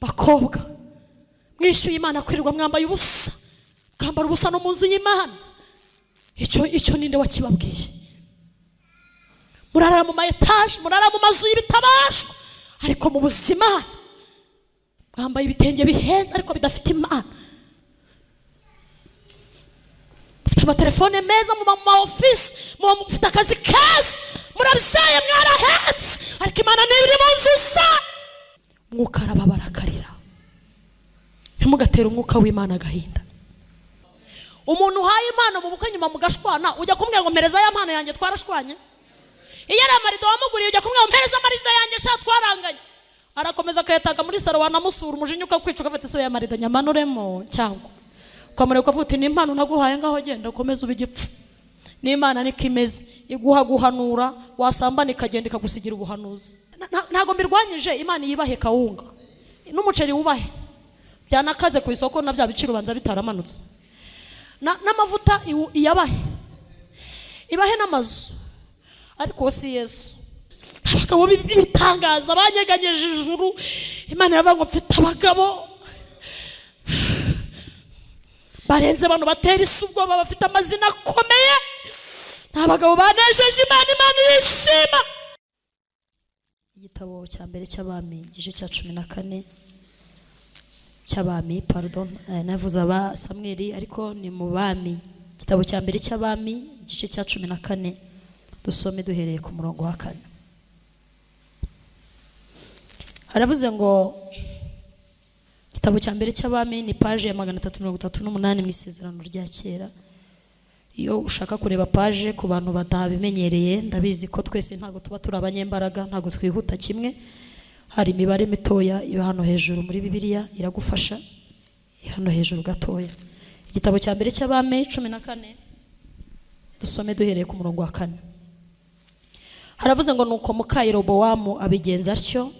Bakobwa mwishyuye Imana kwirirwa mwambaye ubusa, mukambara ubusa no mu nzu y'Imana. Icyo ninde wakibabwiye? Murara mu ma etage, murara mu mazu y'ibitabashwa, ariko mu buzima mwambaye ibitenge bihenze ariko bidafite Imana. Mufite amatelefone meza, muba mu ma office, muba mufite akazi keza, murabyaye mwarahetse, ariko Imana ntibiri mu nzu isa. Umwuka arababara akarira. Ntimugatere umwuka w'Imana agahinda. Umuntu uhaye impano mu bukwe nyuma mugashwana, ujya kumubwira ngo mpereza ya mpano yanjye twarashwanye. Iyo ari amarido wamuguriye ujya kumubwira ngo mpereza amarido yanjye sha twaranganye. Arakomeza akayataka muri saro, wanamusura umujinya ukakwica ugafata iso ya marido nyamanuremo cyangwa ukamureka ukavuga uti ni impano naguhaye, ngaho genda ukomeze ube igipfu. N'Imana niko imeze, iguha guhanura, wasambana ikagenda ikagusigira ubuhanuzi. Ntago mbirwanyije, Imana yibahe kawunga n'umuceri wubahe, byanakaze ku isoko na bya biciro banza bitaramanutse, n'amavuta iyabahe, ibahe n'amazu. Ariko si Yesu. Abagabo b'ibitangaza banyeganyeje ijuru, Imana iravuga ngo mfite abagabo barenze abantu batera isi ubwoba, bafite amazina akomeye, ni abagabo banejeje Imana, Imana irishima. Igitabo cya mbere cy'Abami igice cya 14 cy'Abami, pardon, navuze aba Samweli ariko ni mu Bami. Igitabo cya mbere cy'Abami igice cya 14, dusome duhereye ku murongo wa 4. Haravuze ngo igitabo cya mbere cy'Abami ni page ya 338 mu isezerano rya kera. Iyo ushaka kureba page ku bantu batabimenyereye, ndabizi ko twese ntago tuba turi abanyembaraga, ntago twihuta kimwe, hari imibare mitoya iba hano hejuru muri Bibiliya iragufasha, hano hejuru gatoya. Igitabo cya mbere cy'Abami 14, dusome duhereye ku murongo wa 4. Haravuze ngo nuko muka Yerobowamu abigenza atyo,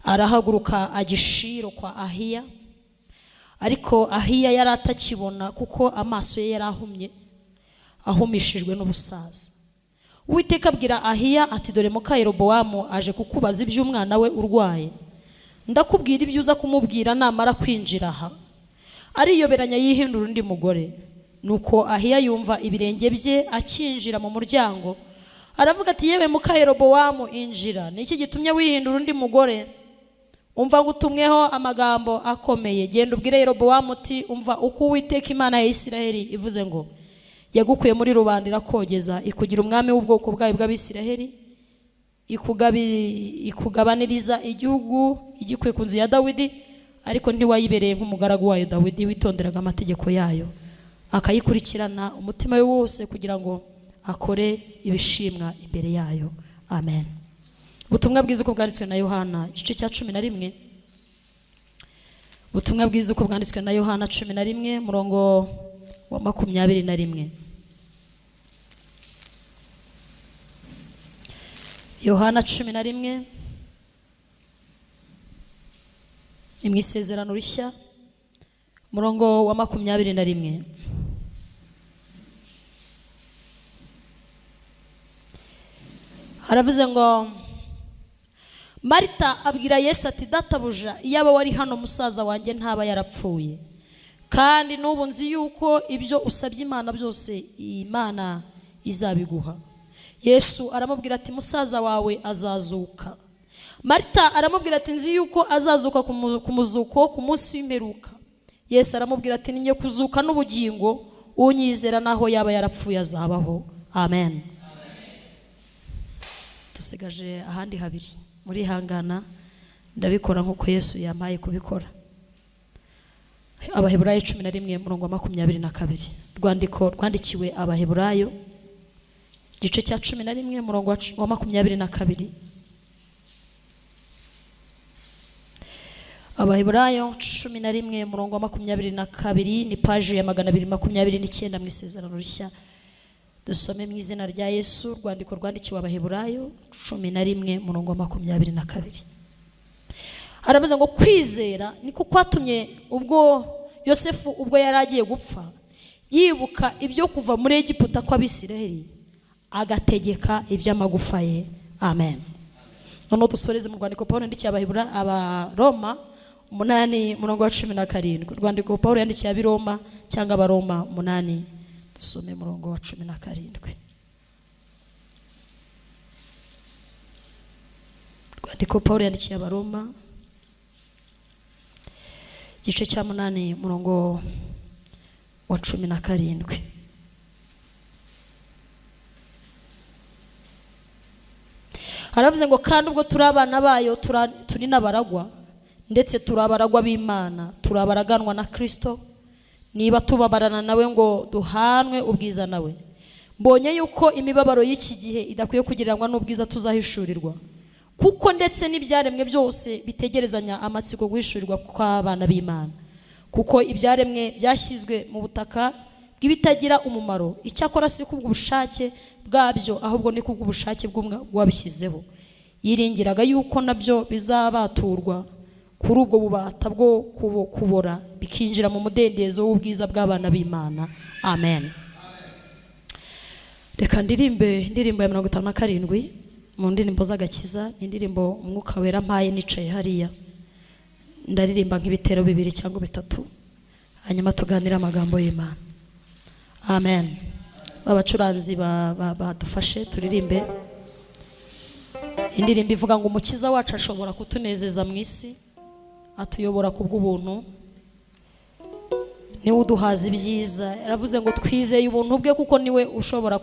arahaguruka agishiro kwa Ahiya. Ariko Ahiya yari atakibona kuko amaso ye yari ahumye, ahumishijwe n'ubusaza. Uwiteka abwira Ahiya ati dore muka Yerobowamu aje kukubaza iby'umwana we urwaye, ndakubwira ibyo uza kumubwira namara kwinjira aha. Ariyoberanya yihindura undi mugore. Nuko Ahiya yumva ibirenge bye akinjira mu muryango, aravuga ati yewe muka Yerobowamu injira, niki gitumye wihindura undi mugore? Umva ngutumweho amagambo akomeye, genda ubwire Yerobowamu uti umva uko Uwiteka Imana ya Isiraheli ivuze ngo yagukuye muri rubanda irakogeza, ikugira umwami w'ubwoko bwayo bw'Abisiraheli, ikugabaniriza igihugu igikuye ku nzu ya Dawidi, ariko ntiwayibereye nk'umugaragu wayo Dawidi witonderaga amategeko yayo akayikurikirana umutima we wose kugira ngo akore ibishimwa imbere yayo. Amen. Ubutumwa bwiza uko bwanditswe na Yohana igice cya 11. Ubutumwa bwiza uko bwanditswe na Yohana 11 murongo wa 21. Yohana 11 ni mu isezerano rishya, murongo wa 21. Haravuze ngo Marita abwira Yesu ati databuja, iyaba wari hano musaza wanjye ntaba yarapfuye, kandi n'ubu nzi yuko ibyo usabye Imana byose Imana izabiguha. Yesu aramubwira ati musaza wawe azazuka. Marita aramubwira ati nzi yuko azazuka ku muzuko ku munsi w'imperuka. Yesu aramubwira ati ninjye kuzuka n'ubugingo, unyizera naho yaba yarapfuye azabaho. Amen. Dusigaje ahandi habiri, muri hangana ndabikora nkuko Yesu yampaye kubikora. Abaheburayo 11 murongo wa 22. Rwandiko rwandikiwe Abaheburayo igice cya 11 murongo wa 22. Abaheburayo 11 murongo wa 22 ni page ya 229 mu isezerano rishya. Dusome mu izina rya Yesu. Rwandiko rwandikiwe Abaheburayo 11 murongo wa 22. Haravuze ngo kwizera niko kwatumye ubwo Yosefu ubwo yari agiye gupfa yibuka ibyo kuva muri Egiputa kw'Abisiraheli, agategeka iby'amagufa ye. Amen. Noneho dusoreze mu rwandiko Pawulo yandikiye Abaroma 8 murongo wa 17. Urwandiko Paulo yandikiye ab'Iroma cyangwa abaroma 8, dusome murongo wa 17. Urwandiko Paulo yandikiye abaroma igice cya 8 murongo wa 17. Haravuze ngo kandi ubwo turi abana bayo turi n'abaragwa, ndetse turabaragwa b'Imana, turabaraganwa na Kristo, niba tubabarana nawe ngo duhanwe ubwiza nawe. Mbonye yuko imibabaro y'iki gihe idakwiye kugereranywa n'ubwiza tuzahishurirwa, kuko ndetse n'ibyaremwe byose bitegerezanya amatsiko guhishurirwa kw'abana b'Imana. Kuko ibyaremwe byashyizwe mu butaka bw'ibitagira umumaro, icyakora si kubw'ubushake bwabyo, ahubwo ni kubw'ubushake bw'uwabishyizeho. Yiringiraga yuko nabyo bizabaturwa kuri ubwo bubata bwo kubora, bikinjira mu mudendezo w'ubwiza bw'abana b'Imana. Amen. Reka ndirimbe indirimbo ya 57 mu ndirimbo z'agakiza, indirimbo Umwuka Wera mpaye nicaye hariya. Ndaririmba nk'ibitero 2 cyangwa 3, hanyuma tuganira amagambo y'Imana. Amen. Abacuranzi badufashe turirimbe indirimbo ivuga ngo umukiza wacu ashobora kutunezeza mu isi, atuyobora kubw'ubuntu, niwe uduhaza ibyiza. Yaravuze ngo twizeye ubuntu bwe kuko niwe ushobora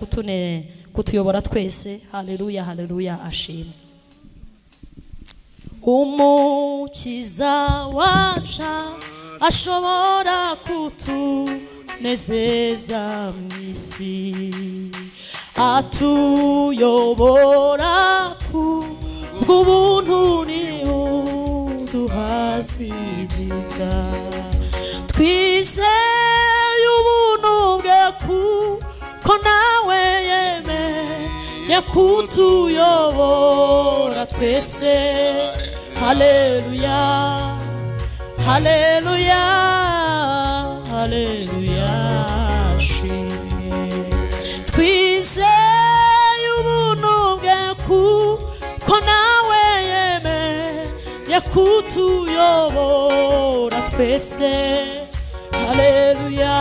kutuyobora twese. Haleluya, haleluya, ashimwe. Umukiza wacu ashobora kutunezeza mu isi, atuyobora kubw'ubuntu, niwe uduhaza ibyiza. Twizeye ubuntu bwe kuko nawe yemeye kutuyobora twese. Haleluya, haleluya, haleluya, ashimwe. Twizeye ubuntu bwe kuko nawe yemeye kutuyobora twese. Haleluya,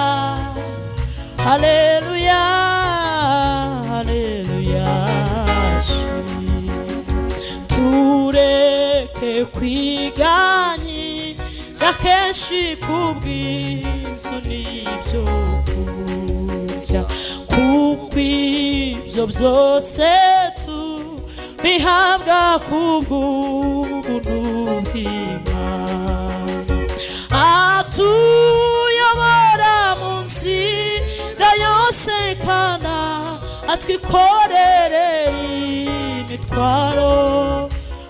haleluya, haleluya, ashimwe. Tureke kwiganyira kenshi kubw'inzu n'ibyo kurya, kuko ibyo byose tubihabwa kubw'ubuntu bw'Imana. Atuyobora mu nzira yose kandi atwikorere imitwaro.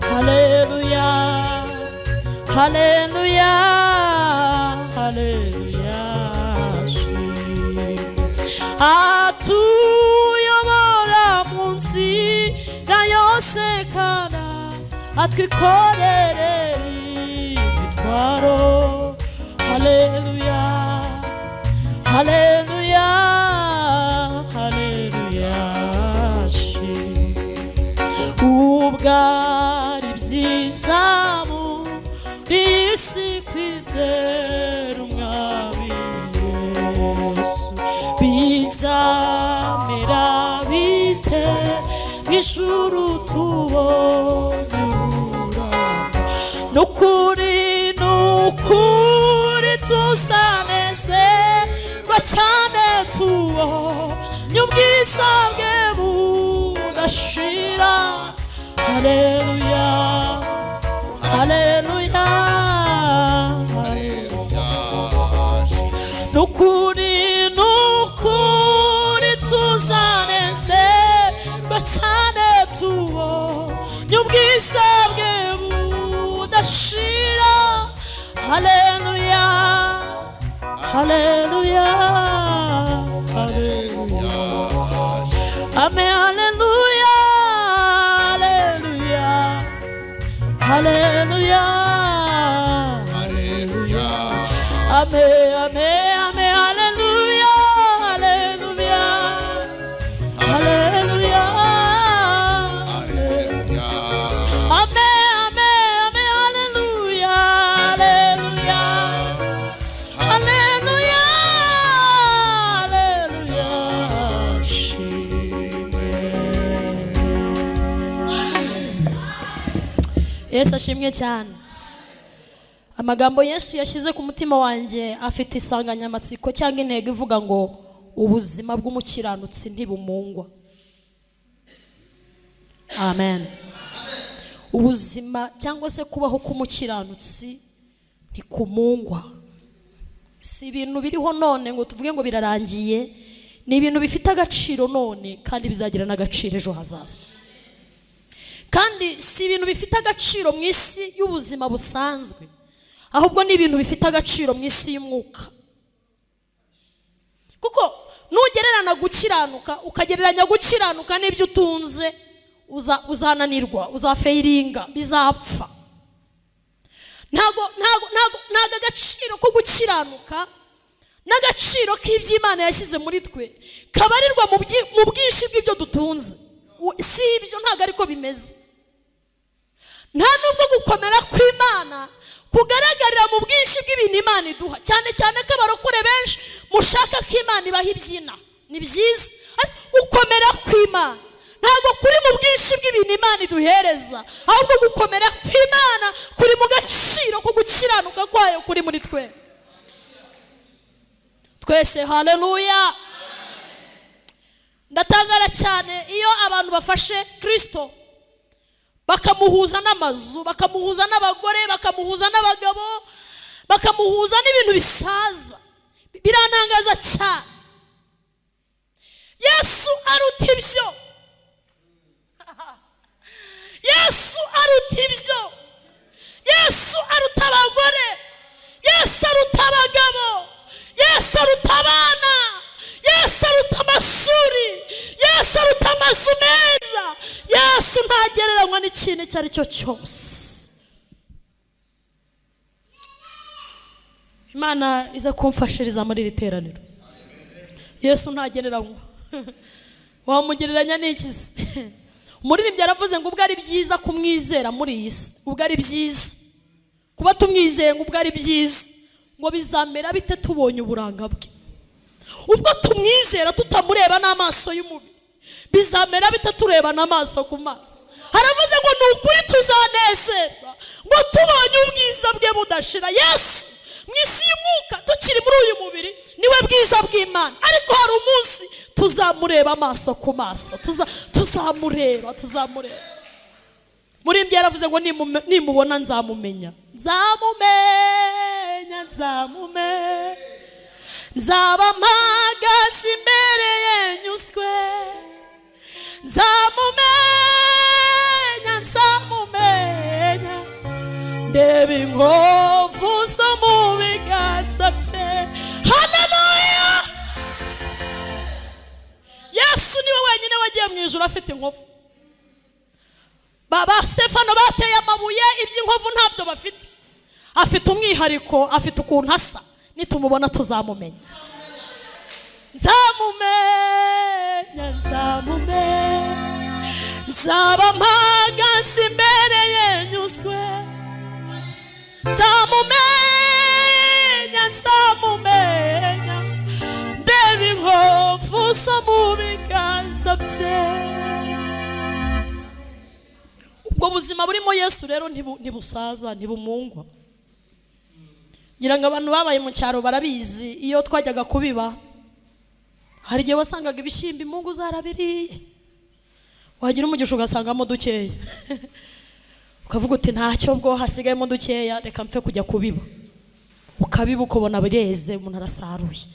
Haleluya, haleluya, haleluya, ashimwe. Atuyobora mu nzira yose kandi atwikorere imitwaro. Haleluya, haleluya, haleluya, ashimwe. Ubwo ari byiza muri isi kwizera Umwami Yesu, bizamera bite mu ijuru tubonye uburanga. Nukuri, nukuri tuzanezerwa cyane tubonye ubwiza bwe budashira. Haleluya, haleluya, haleluya. Nukuri, nukuri tuzanezerwa cyane tubonye ubwiza bwe budashira. Haleluya, haleluya, haleluya. Amen, haleluya, haleluya, haleluya, haleluya. Amen, amen, amen, haleluya, haleluya, haleluya, haleluya. Amen, amen, amen, haleluya, haleluya. Yesu ashimwe cyane. Amagambo Yesu yashyize ku mutima wanjye afite isanganyamatsiko cyangwa intego ivuga ngo ubuzima bw'umukiranutsi ntibumungwa. Amen. Ubuzima cyangwa se kubaho k'umukiranutsi ntikumungwa. Si ibintu biriho none ngo tuvuge ngo birarangiye, ni ibintu bifite agaciro none kandi bizagira n'agaciro ejo hazaza. Kandi si ibintu bifite agaciro mu isi y'ubuzima busanzwe, ahubwo ni ibintu bifite agaciro mu isi y'umwuka. Kuko nugererana gukiranuka ukagereranya gukiranuka n'ibyo utunze, uzananirwa, uzafeiringa, bizapfa. Ntago agaciro ko gukiranuka n'agaciro k'iby'Imana yashyize muri twe kabarirwa mu bwinshi bw'ibyo dutunze. Si ibyo, ntago ariko bimeze. Nta nubwo gukomera kw'Imana kugaragarira mu bwinshi bw'ibintu Imana iduha, cyane cyane ko abarokore benshi mushaka ko Imana ibaha ibyina, ni byiza, ariko gukomera kw'Imana ntabwo kuri mu bwinshi bw'ibintu Imana iduhereza, ahubwo gukomera kw'Imana kuri mu gaciro ko gukiranuka kwayo kuri muri twe twese. Haleluya. Ndatangara cyane iyo abantu bafashe Kristo bakamuhuza n'amazu, bakamuhuza n'abagore, bakamuhuza n'abagabo, bakamuhuza n'ibintu bisaza. Biranangaza cyane. Yesu aruta ibyo. Yesu aruta ibyo. Yesu aruta abagore. Yesu aruta abagabo. Yesu aruta abana. Yesu aruta amashuri. Yesu aruta amazu meza. Yesu ntagereranywa n'ikintu icyo ari cyo cyose. Imana iza kumfashiriza muri iri teraniro. Yesu ntagereranywa. Wamugereranya n'iki se? Umuririmbyi yaravuze ngo ubwo ari byiza kumwizera muri iyi si, ubwo ari byiza kuba tumwizeye, ngo ubwo ari byiza, ngo bizamera bite tubonye uburanga bwe. Ubwo tumwizera tutamureba n'amaso y'umubiri, bizamera bite tureba n'amaso ku maso. Haravuze ngo ni ukuri tuzanezerwa ngo tubonye ubwiza bwe budashira. Yesu mu isi y'umwuka tukiri muri uyu mubiri niwe bwiza bw'Imana, ariko hari umunsi tuzamureba amaso ku maso, tuzamureba. Muri ibyo yaravuze ngo nimubona nzamumenya, nzamumenya, nzamumenya, nzaba mpagaze imbere ye nyuzwe, nzamumenya, nzamumenya, ndeba inkovu zo mu biganza bye. Haleluya. Yesu niwe wenyine wagiye mu ijuru afite inkovu. Baba Stefano bateye amabuye, iby'inkovu ntabyo bafite. Afite umwihariko, afite ukuntu asa, nitumubona tuzamumenya. Nzamumenya, nzamumenya, nzaba mpagaze imbere ye nyuzwe, nzamumenya, nzamumenya, ndeba inkovu zo mu biganza bye. Ubwo buzima burimo Yesu rero ntibusaza, ntibumungwa. Ngira ngo abantu babaye mu cyaro barabizi, iyo twajyaga kubiba hari igihe wasangaga ibishyimbo imungu zarabiriye, wagira umugisha ugasangamo dukeya, ukavuga uti ntacyo bwo hasigayemo dukeya, reka mpfe kujya kubiba. Ukabiba ukabona bireze, umuntu arasaruye.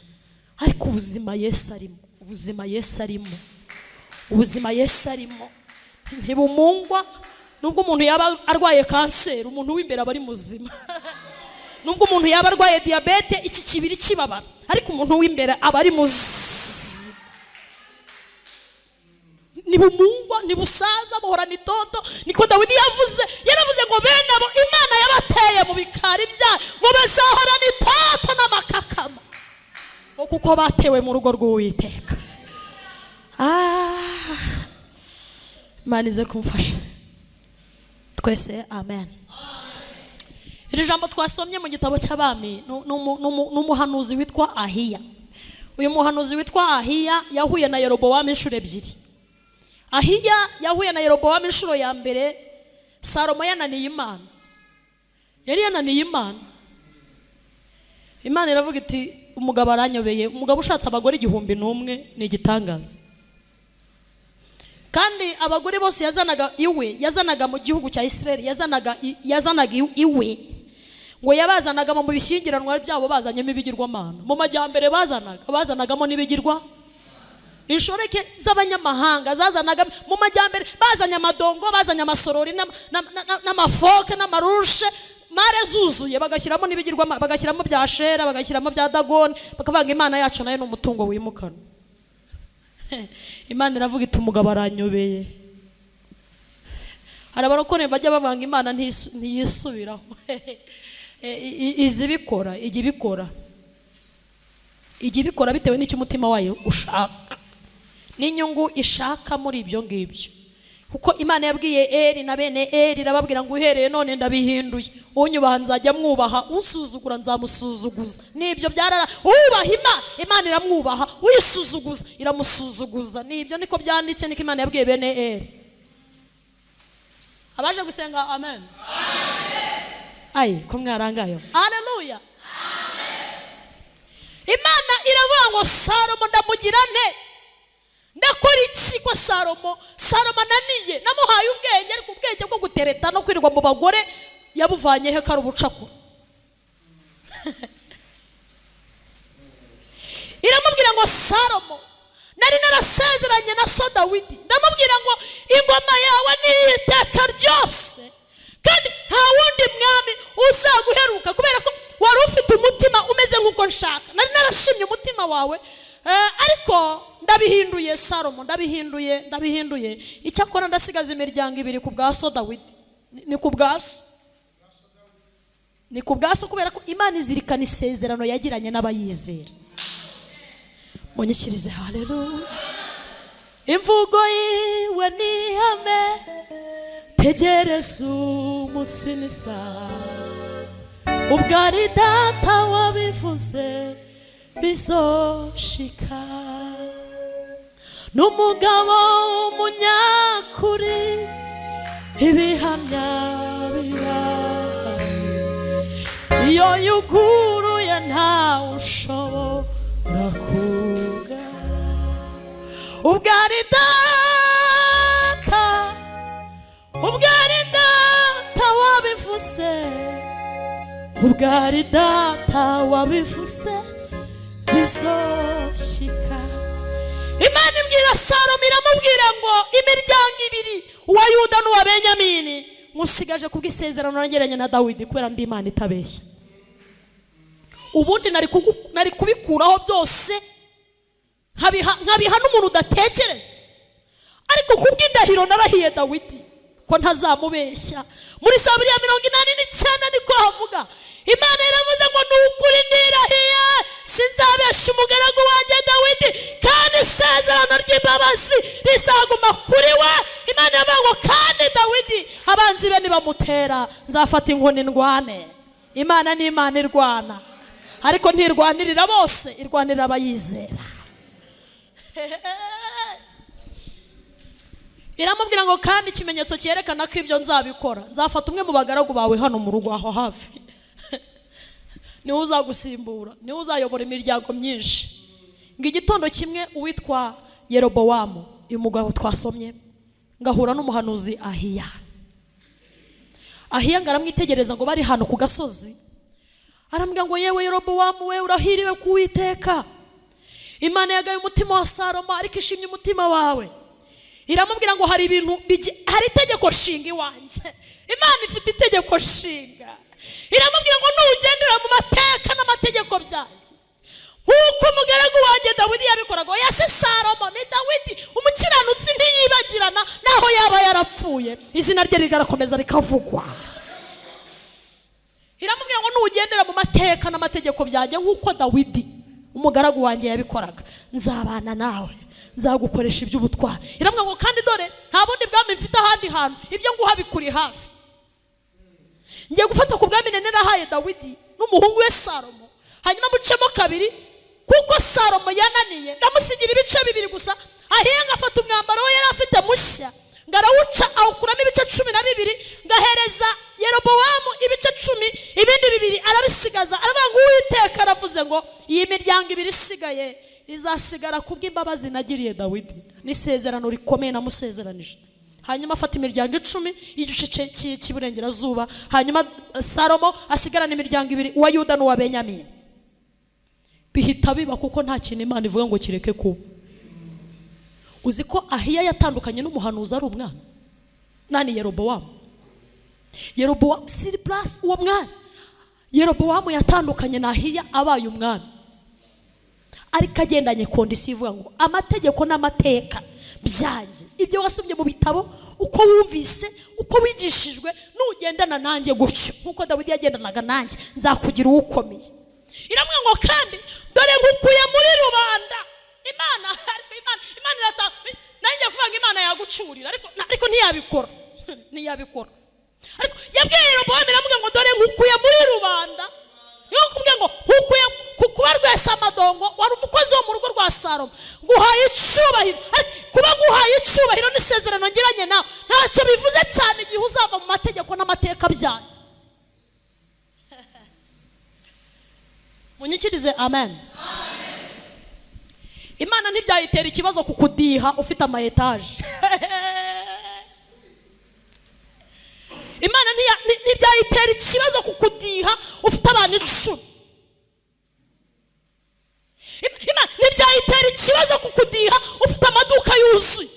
Ariko ubuzima Yesu arimo, ubuzima Yesu arimo, ubuzima Yesu arimo ntibumungwa. Nubwo umuntu yaba arwaye kanseri, umuntu w'imbere aba ari muzima. Nubwo umuntu yaba arwaye diyabete, iki kibiri kibabara, ariko umuntu w'imbere aba ari muzima. Ntibumungwa, ntibusaza, buhorana itoto. Niko Dawidi yavuze, yaravuze ngo bene abo Imana yabateye mu bikari byayo ngo bazahorana itoto n'amakakama, kuko batewe mu rugo rw'Uwiteka. Imana ize kumfasha twese. Amen. Iri jambo twasomye mu gitabo cy'Abami n'umuhanuzi witwa Ahiya. Uyu muhanuzi witwa Ahiya yahuye na Yerobowamu inshuro ebyiri. Ahiya yahuye na Yerobowamu inshuro ya mbere Salomo yananiye Imana, yari yananiye Imana. Imana iravuga iti umugabo aranyobeye, umugabo ushatse abagore 1001 ni igitangaza. Kandi abagore bose yazanaga iwe, yazanaga mu gihugu cya Israel, yazanaga iwe, ngo yabazanaga mu bishyingiranwa byabo bazanyemo ibigirwamana, mu majyambere bazanagamo n'ibigirwa. Inshoreke z'abanyamahanga zazanaga mu majyambere, bazanye amadongo, bazanye amasorori n'amafoke n'amarushe, mare zuzuye, bagashyiramo n'ibigirwamana, bagashyiramo bya Ashera, bagashyiramo bya Dagoni, bakavanga Imana yacu nayo n'umutungo wimukanwa. Imana iravuga iti umugabo aranyobeye. Hari abarokore bajya bavanga Imana ntiyisubiraho. Izibikora, ijya ibikora, ijya ibikora bitewe n'icyo umutima wayo ushaka n'inyungu ishaka muri ibyo ngibyo. Kuko Imana yabwiye Eri na bene Eri, irababwira ngo uhereye none ndabihinduye, unyubaha nzajya mwubaha, usuzugura nzamusuzuguza. Nibyo byarara, ubaha Imana, Imana iramwubaha, uyisuzuguza iramusuzuguza. Nibyo niko byanditse, niko Imana yabwiye bene Eri. Abaje gusenga amen. Ayi ko mwarangayo. Haleluya. Imana iravuga ngo Salomo ndamugira nte, ndakora iki ko Salomo ananiye? Namuhaye ubwenge, ariko ubwenge bwo gutereta no kwirirwa mu bagore yabuvanye he kari ubucakura. Iramubwira ngo Salomo, nari narasezeranye na so Dawidi, ndamubwira ngo ingoma yawe ni iteka ryose, kandi nta wundi mwami uzaguheruka, kubera ko wari ufite umutima umeze nk'uko nshaka. Nari narashimye umutima wawe, ariko ndabihinduye Salomo, ndabihinduye. Icyakora ndasigaza imiryango ibiri ku bwa so Dawidi. Ni ku bwa so, ni ku bwa so, kubera ko Imana izirikana isezerano yagiranye n'abayizera. Munyikirize haleluya. Imvugo yiwe ni ihame, tegereza umunsi n'isaha, ubwo ari data wabivuze bizoshika. N'umugabo w'umunyakuri ibihamya birahari, iyo yuguruye ntawe ushobora kugara. Ubwo ari data, ubwo ari data wabivuze, ubwo ari data wabivuze bizoshika. Imana ibwira Salomo, iramubwira ngo imiryango ibiri, uwa Yuda n'uwa Benyamini, musigaje kubw'isezerano nagiranye na Dawidi, kubera ndi Imana itabeshya. Ubundi nari kubikuraho byose nkabiha n'umuntu udatekereza, ariko kubw'indahiro narahiye Dawidi ko ntazamubeshya. Muri Zaburi ya 89 niko havuga, Imana iravuze ngo nukuri ndirahiye sinzabesha umugaragu wanjye Dawidi, kandi isezerano ry'imbabazi rizaguma kuri we. Imana iravuga ngo kandi Dawidi abanzi be nibamutera nzafata inkoni ndwane. Imana ni Imana irwana, ariko ntirwanirira bose, irwanirira abayizera. Iramubwira ngo kandi ikimenyetso cyerekana ko ibyo nzabikora, nzafata umwe mu bagaragu bawe hano mu rugo aho hafi, niwe uzagusimbura, niwe uzayobora imiryango myinshi. Ngo igitondo kimwe uwitwa Yerobowamu, uyu mugabo twasomye, ngahura n'umuhanuzi Ahiya. Ahiya ngo aramwitegereza, ngo bari hano ku gasozi, arambwira ngo yewe Yerobowamu we, urahiriwe ku Uwiteka, Imana yagaye umutima wa Salomo ariko ishimye umutima wawe. Iramubwira ngo hari ibintu, hari itegeko nshinga iwanjye. Imana ifite itegeko nshinga. Iramubwira ngo nugendera mu mateka n'amategeko byanjye nk'uko umugaragu wanjye Dawidi yabikoraga. Oya si Salomo, ni Dawidi umukiranutsi, ntiyibagirana naho yaba yarapfuye, izina rye rigarakomeza rikavugwa. Iramubwira ngo nugendera mu mateka n'amategeko byanjye nk'uko Dawidi umugaragu wanjye yabikoraga, nzabana nawe, nzagukoresha iby'ubutwari. Iramubwira ngo kandi dore nta bundi bwami mfite ahandi hantu, ibyo nguha bikuri hafi. Ngiye gufata ku bwami narahaye Dawidi n'umuhungu we Salomo, hanyuma mucemo kabiri, kuko Salomo yananiye ndamusigira ibice bibiri gusa. Ahiya afata umwambaro we yari afite mushya, ngo Ngarawuca awukuramo ibice 12, ngahereza Yerobowamu ibice 10, ibindi 2 arabisigaza. Aravuga ngo Uwiteka aravuze ngo iyi miryango ibiri isigaye izasigara kubw'imbabazi nagiriye Dawidi n'isezerano rikomeye namusezeranije. Hanyuma afata imiryango 10 y'igice cy'iburengerazuba, hanyuma Salomo asigarana imiryango 2, uwa Yuda n'uwa Benyamini. Bihita biba kuko nta kintu Imana ivuga ngo kireke kuba. Uzi ko Ahiya yatandukanye n'umuhanuzi ari umwana nani? Yerobowamu. Yerobowamu siri plus uwo mwana Yerobowamu yatandukanye na Ahiya abaye umwami, ariko agendanye kondisiyo ivuga ngo amategeko n'amateka byanjye, ibyo wasomye mu bitabo, uko wumvise, uko wigishijwe, nugendana nanjye gutyo nkuko Dawidi yagendanaga nanjye, nzakugira uwukomeye. Iramwe ngo kandi dore nkukuye muri rubanda. Imana ariko Imana irata nanjye kuvuga ngo Imana yagucurira, ariko ntiyabikora. Ntiyabikora. Ariko yabwiye Yerobowamu iramubwira ngo dore nkukuye muri rubanda. Niyo kumubwira ngo nkukuye kuba rwesa amadongo, wari umukozi wo mu rugo rwa Salomo, nguhaye icyubahiro. Ariko kuba nguhaye icyubahiro n'isezerano ngiranye nawe ntacyo bivuze cyane igihe uzava mu mategeko n'amateka byanjye. Munyikirize amen. Imana ntibyayitera ikibazo kukudiha ufite ama etaje. Imana ntibyayitera ikibazo kukudiha ufite abantu 10. Imana ntibyayitera ikibazo kukudiha ufite amaduka yuzuye.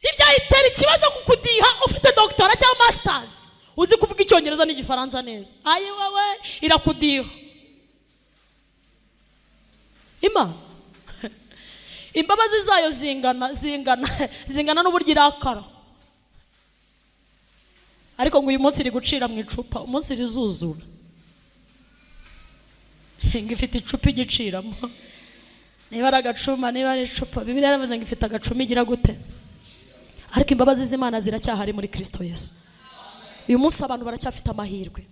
Ntibyayitera ikibazo kukudiha ufite doctora cyangwa masters, uzi kuvuga icyongereza n'igifaransa neza. Aye wewe irakudiha. Imana imbabazi zayo zingana zingana zingana n'uburyo irakara. Ariko ngo uyu munsi iri gucira mu icupa, umunsi rizuzura. Ngo ifite icupa igiciramo, niba ari agacuma, niba ari icupa. Bibiliya yaravuze ngo ifite agacuma igira gute? Ariko imbabazi z'Imana ziracyahari muri Kristo Yesu. Uyu munsi abantu baracyafite amahirwe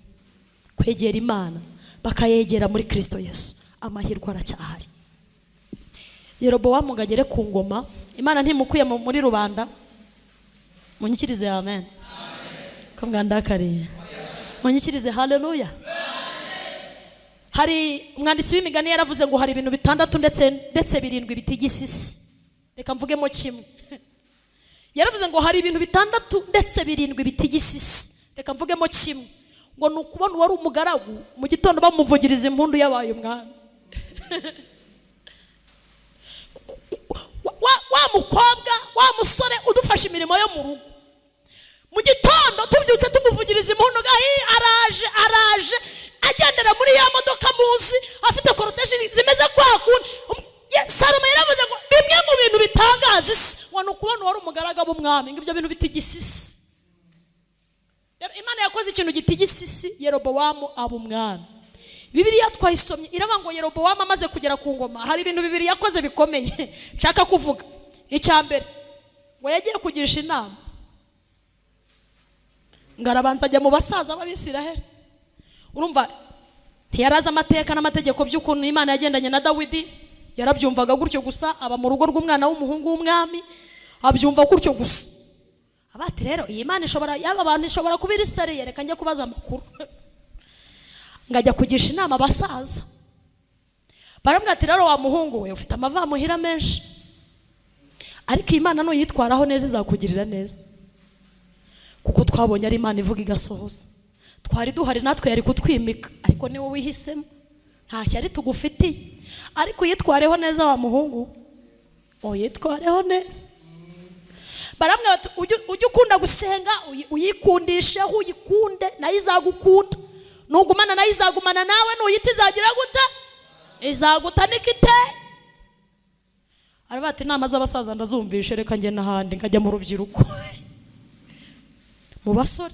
kwegera Imana, bakayegera muri Kristo Yesu. Amahirwe aracyahari. Yerobowamu ngo agere ku ngoma, Imana ntimukuye muri rubanda. Munyikirize amen. Ko mwandakariye. Munyikirize haleluya. Hari umwanditsi w'imigani yaravuze ngo hari ibintu 6 ndetse 7 bitigisa isi. Reka mvugemo kimwe. Yaravuze ngo hari ibintu 6 ndetse 7 bitigisa isi. Reka mvugemo kimwe. Ngo ni ukubona uwari umugaragu mu gitondo bamuvugiriza impundu yabaye umwami. Wa mukobwa, wa musore udufasha imirimo yo mu rugo, mu gitondo tubyutse tumuvugiriza impundu, araje araje agendera muri ya modoka muzi afite koroteje zimeze kwa kundi. Salomo yaravuze ngo bimwe mu bintu bitangaza isi ngo ni ukubona uwari umugaragu w'umwami, ngo ibyo bintu bitigisa isi. Imana yakoze ikintu gitigisa isi, Yerobowamu aba umwami. Bibiliya twayisomye iravuga ngo Yerobowamu amaze kugera ku ngoma hari ibintu bibiri yakoze bikomeye nshaka kuvuga. Icya mbere, ngo yagiye kugirisha inama, ngo arabanza ajya mu basaza b'Abisiraheli. Urumva ntiyarazi amateka n'amategeko by'ukuntu Imana yagendanye na Dawidi, yarabyumvaga gutyo gusa, aba mu rugo rw'umwana w'umuhungu w'umwami, abyumva gutyo gusa. Abati rero iyi Imana ishobora, yaba abantu ishobora kuba iri seriye, reka njye kubaza amakuru. Ngajya kugisha inama abasaza, baramubwira ati rero wa muhungu we ufite amavamuhira menshi, ariko Imana nuyitwaraho neza izakugirira neza, kuko twabonye ari Imana ivuga igasohoza. Twari duhari natwe yari kutwimika, ariko ni wowe wihisemo, nta shyari tugufitiye, ariko uyitwareho neza wa muhungu, uyitwareho neza. Baramubwira bati ujye ukunda gusenga, uyikundisheho, uyikunde nayo izagukunda. Nugumana nayo izagumana nawe, nuyita izagira gute? Izaguta nikite. Aravuga ati inama z'abasaza ndazumvishe, reka njye n'ahandi nkajya mu rubyiruko, mu basore.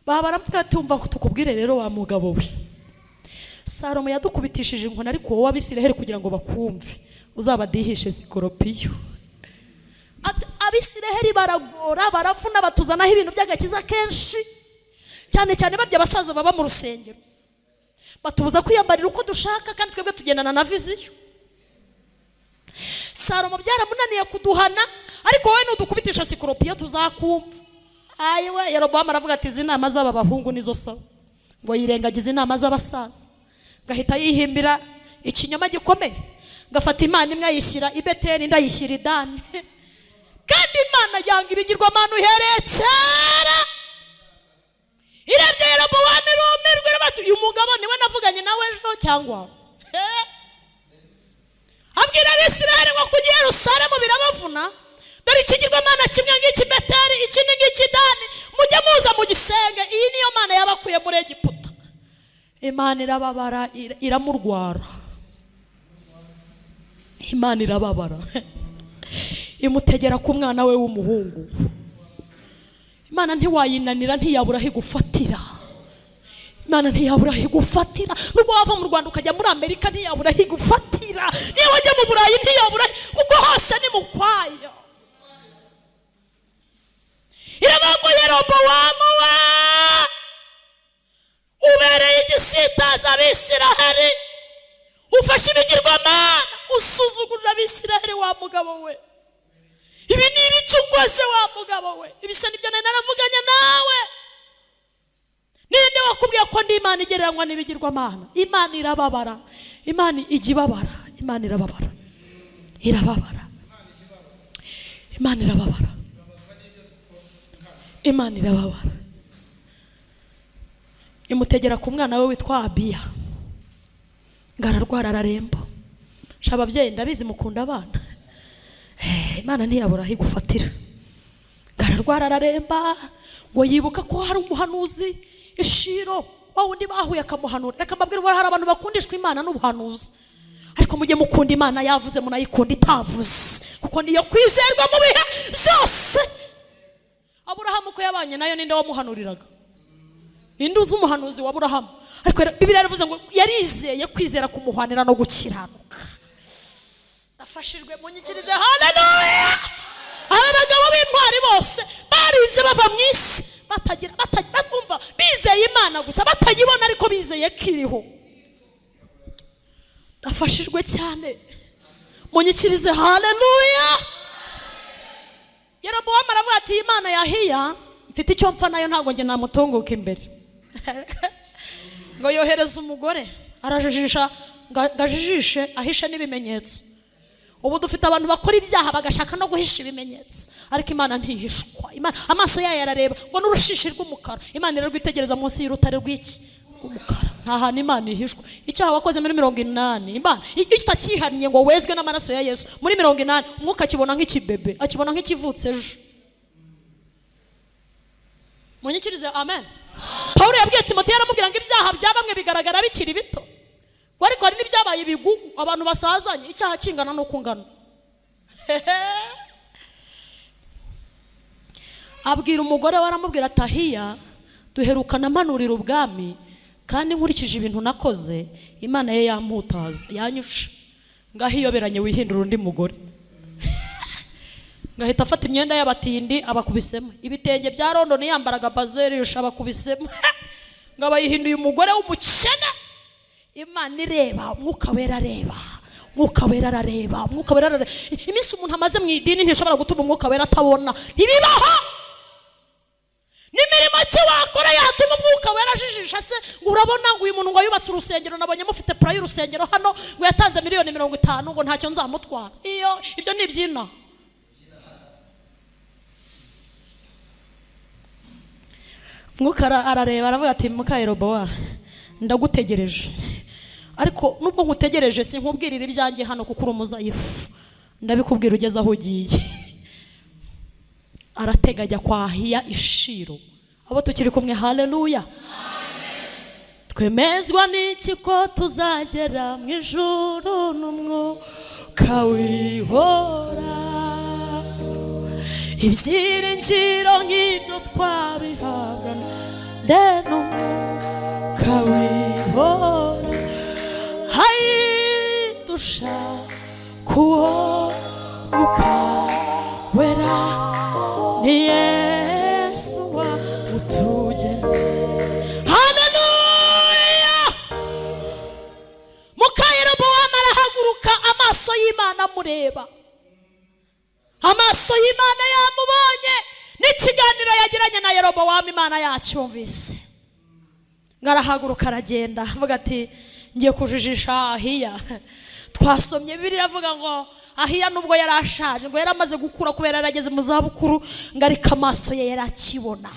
Baba baramubwira ati umva tukubwire rero wa mugabo we, Salomo yadukubitishije inkoni, ariko wowe Abisiraheli kugira ngo bakumve uzabadihishe zikoropiyo. Abisiraheli baragora, baravuna, batuzanaho ibintu by'agakiza kenshi, cyane cyane barya abasaza baba mu rusengero, batubuza kwiyambarira uko dushaka, kandi twebwe tugendana na viziyo. Salomo byaramunaniye kuduhana, ariko wowe nudukubitisha sikoropiyo tuzakumva. Ayiwe, Yerobowamu aravuga ati izi nama z'aba bahungu nizo sawa. Ngo yirengagize inama z'abasaza, ngahita yihimbira ikinyoma gikomeye, ngafata Imana imwe ayishyira i Beteli, indi ayishyira i Dani. Kandi Imana yanga ibigirwamana uhereye kera. Irebye Yerobowamu irumirwa, iravuga uyu mugabo niwe navuganye nawe ejo cyangwa? Abwira Abisirayeli ngo kujya i Yerusalemu birabavuna, dore ikigirwamana kimwe ngiki Beteli, ikindi ngiki Dani, mujye muza mugisenge, iyi niyo Mana yabakuye muri Egiputa. Imana irababara, iramurwara. Imana irababara, imutegera ku mwana we w'umuhungu. Imana ntiwayinanira, ntiyabura aho igufatira. Imana ntiyabura aho igufatira. Nubwo wava mu Rwanda ukajya muri Amerika, ntiyabura aho igufatira. Niyo wajya mu Burayi ntiyabura, kuko hose ni mu kwayo. Iravuga ngo Yerobowamu we ubereye igisitaza Abisiraheli, ufashe ibigirwamana, usuzugurira Abisiraheli wa mugabo we. Ibi ni ibiki ukoze wa mugabo we? Ibisa nibyo nari naravuganye nawe. Ninde wakubwiye ko ndi Imana igereranywa n'ibigirwamana? Imana irababara, Imana ijya ibabara, Imana irababara, irababara, Imana irababara, Imana irababara. Imutegera ku mwana we witwa Abiya, ngo ararwara araremba. Sha ababyeyi ndabizi mukunda abana, Imana ntiyabura aho igufatira. Ngo ararwara araremba, ngo yibuka ko hari umuhanuzi Ishiro, wa wundi bahuye akamuhanura. Reka mbabwire, ubu hari abantu bakundishwa Imana n'ubuhanuzi, ariko mujye mukunda Imana yavuze, munayikunda itavuze, kuko niyo kwizerwa mu bihe byose. Aburahamu ko yabanye nayo, ninde wamuhanuriraga? Ninde uzi umuhanuzi wa Aburahamu? Ariko Bibiliya yaravuze ngo yarizeye kwizera kumuhanira no gukiranuka. Ndafashijwe, munyikirize haleluya. Aba bagabo b'intwari bose barinze bava mu isi batagira batumva, bizeye Imana gusa, batayibona ariko bizeye ko iriho. Ndafashijwe cyane, munyikirize haleluya. Yerobowamu aravuga ati Imana ya Ahiya mfite icyo mpfa nayo, ntabwo njye namutunguka imbere. Ngo yohereza umugore arajijisha, ngo ajijishe ahishe n'ibimenyetso. Ubu dufite abantu bakora ibyaha bagashaka no guhisha ibimenyetso, ariko Imana ntihishwa. Imana amaso yayo arareba, ngo n'urushishi rw'umukara Imana irarwitegereza munsi y'urutare rw'iki rw'umukara. Nta hantu Imana ihishwa. Icyaha wakoze muri 80, Imana iyo utakihannye ngo wezwe n'amaraso ya Yesu muri 80, umwuka akibona nk'ikibebe, akibona nk'ikivutse ejo. Munyikirize amen. Paulo yabwiye Timoteyo, aramubwira ngo ibyaha bya bamwe bigaragara bikiri bito, ariko hari n'ibyabaye ibigugu, abantu basazanye icyaha kingana n'uko ungana. Abwira umugore we, aramubwira ati Ahiya duherukana mpanurira ubwami, kandi nkurikije ibintu nakoze Imana ye yamputaza, yanyuca. Ngaho iyoberanye wihindura undi mugore. Ngahita afata imyenda y'abatindi abakubisemo, ibitenge bya London yambaraga bazerisha abakubisemo, ngo abayihinduye umugore w'umukene. Imana ireba, Umwuka Wera areba, Umwuka Wera arareba, Umwuka Wera arareba. Iminsi umuntu amaze mu idini ntishobora gutuma Umwuka Wera atabona, ntibibaho. N'imirimo ki wakora yatuma Umwuka Wera ajijisha se? Ngo urabona ngo uyu muntu ngo yubatse urusengero, nabonye mufite pura y'urusengero hano, ngo yatanze 50 miliyoni, ngo ntacyo nzamutwara. Iyo ibyo ni ibyina. Umwuka arareba, aravuga ati muka Yerobowa ndagutegereje, ariko nubwo nkutegereje sinkubwirira ibyanjye hano kuko uri umuzayifu, ndabikubwira ugeze aho ugiye. Aratega ajya kwa Ahiya Ishiro. Abo tukiri kumwe haleluya. Twemezwa n'iki ko tuzagera mu ijuru n'umwuka wihora? Ibyiringiro nk'ibyo twabihabwa nde n'umwuka wihora? Hayidusha kuwo mwuka wera, ni Yesu wawutugena. Haleluya. Muka Yerobowamu arahaguruka, amaso y'Imana amureba. Amaso y'Imana yamubonye, n'ikiganiro yagiranye na Yerobowamu Imana yacyumvise. Ngarahaguruka aragenda avuga ati ngiye kujijisha Ahiya. Twasomye Bibiliya avuga ngo Ahiya nubwo yari ashaje, ngo yari amaze gukura kubera yarageze mu zabukuru, ngo ariko amaso ye yarakibona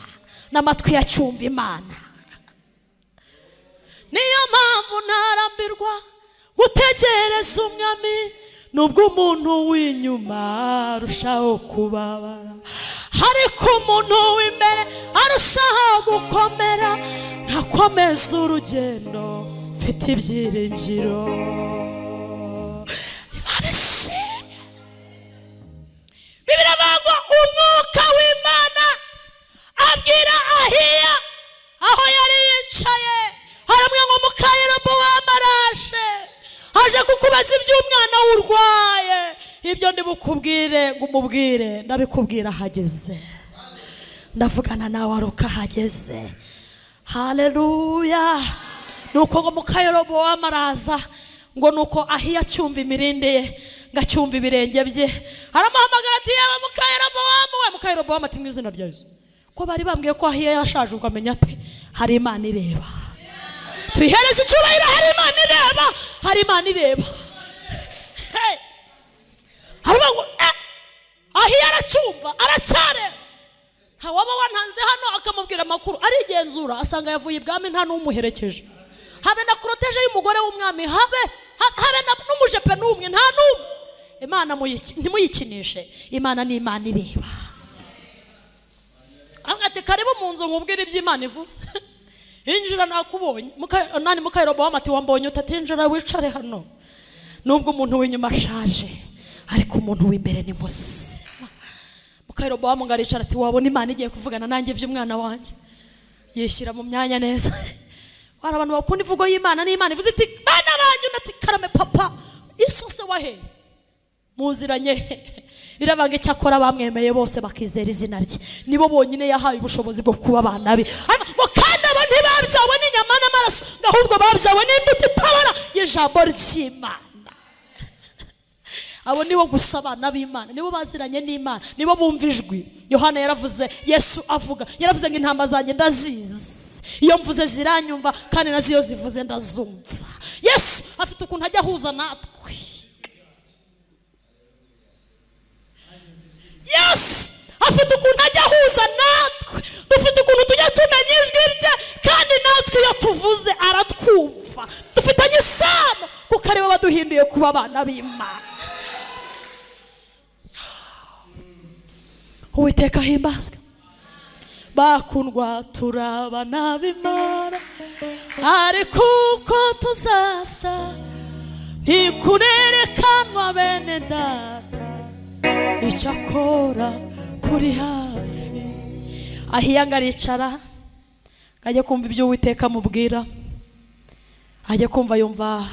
n'amatwi yacyumva Imana. Niyo mpamvu ntarambirwa gutegereza umwami, nubwo umuntu w'inyuma arushaho kubabara, ariko umuntu w'imbere arushaho gukomera. Nkakomeza urugendo mfite ibyiringiro. Imana ishimwe. Bibiliya ivuga ngo umwuka w'Imana abwira Ahiya aho yari yicaye, haramwe ngo muka Yerobowamu araje, aje kukubaza iby'umwana urwaye. Ibyo ndibukubwire ngo umubwire, ndabikubwira ahageze, ndavugana nawe ari uko ahageze. Haleluya. Nuko ngo muka Yerobowamu araza, ngo nuko Ahiya acyumva imirindi ye, ngo acyumva ibirenge bye, aramuhamagara ati yaba muka Yerobowamu we. Muka Yerobowamu ati mu izina rya Yesu. Ko bari bambwiye ko Ahiya yashaje, ubwo amenya ate hari Imana ireba. Tuyihereze icyubahiro, hari Imana ireba, hari Imana ireba. Haravuga ngo Ahiya aracyumva, aracyareba. Waba wantanze hano akamubwira amakuru, arigenzura asanga yavuye ibwami nta n'umuherekeje, habe na koroteje y'umugore w'umwami, habe n'umujepe n'umwe, nta n'umwe. Imana ntimuyikinishe, Imana ni Imana ireba. Ati karibu mu nzu nkubwire ibyo Imana ivuze. Injira nakubonye. Nani muka Yerobowamu ati wambonye utatinjira wicare hano. Nubwo umuntu w'inyuma ashaje, ariko umuntu w'imbere ni muzima. Muka Yerobowamu ngo aricara ati wabona Imana igiye kuvugana nanjye iby'umwana wanjye. Yishyira mu myanya neza. Hari abantu bakunda imvugo y'Imana, n'Imana ivuze iti bana banyu, nati karame papa, isose wahe muziranye. Birabanga icyakora bamwemeye bose bakizera izina rye, nibo bonyine yahaye ubushobozi bwo kuba abana be. Kandi abo ntibabyawe n'inyama n'amaraso, ahubwo babyawe n'imbuto itabara y'ijambo ry'Imana. Abo nibo gusa abana b'Imana, nibo baziranye n'Imana, nibo bumva ijwi. Yohana yaravuze, Yesu avuga, yaravuze ngo intama zanjye ndazizi, iyo mvuze ziranyumva, kandi nazo iyo zivuze ndazumva. Yesu afite ukuntu ajya ahuza natwe. Yesu afite ukuntu ajya ahuza natwe, dufite ukuntu tujya tumenya ijwi rye, kandi natwe iyo tuvuze aratwumva. Dufitanye isano kuko ariwe waduhinduye kuba abana b'Imana. Uwiteka ahimbazwe. Bakundwa turabana b'Imana, ariko uko tuzasa ntikurerekanwa bene data, icyakora kuri hafi. Ahiya ngo aricara ajye kumva ibyo Uwiteka amubwira, ajye kumva yumva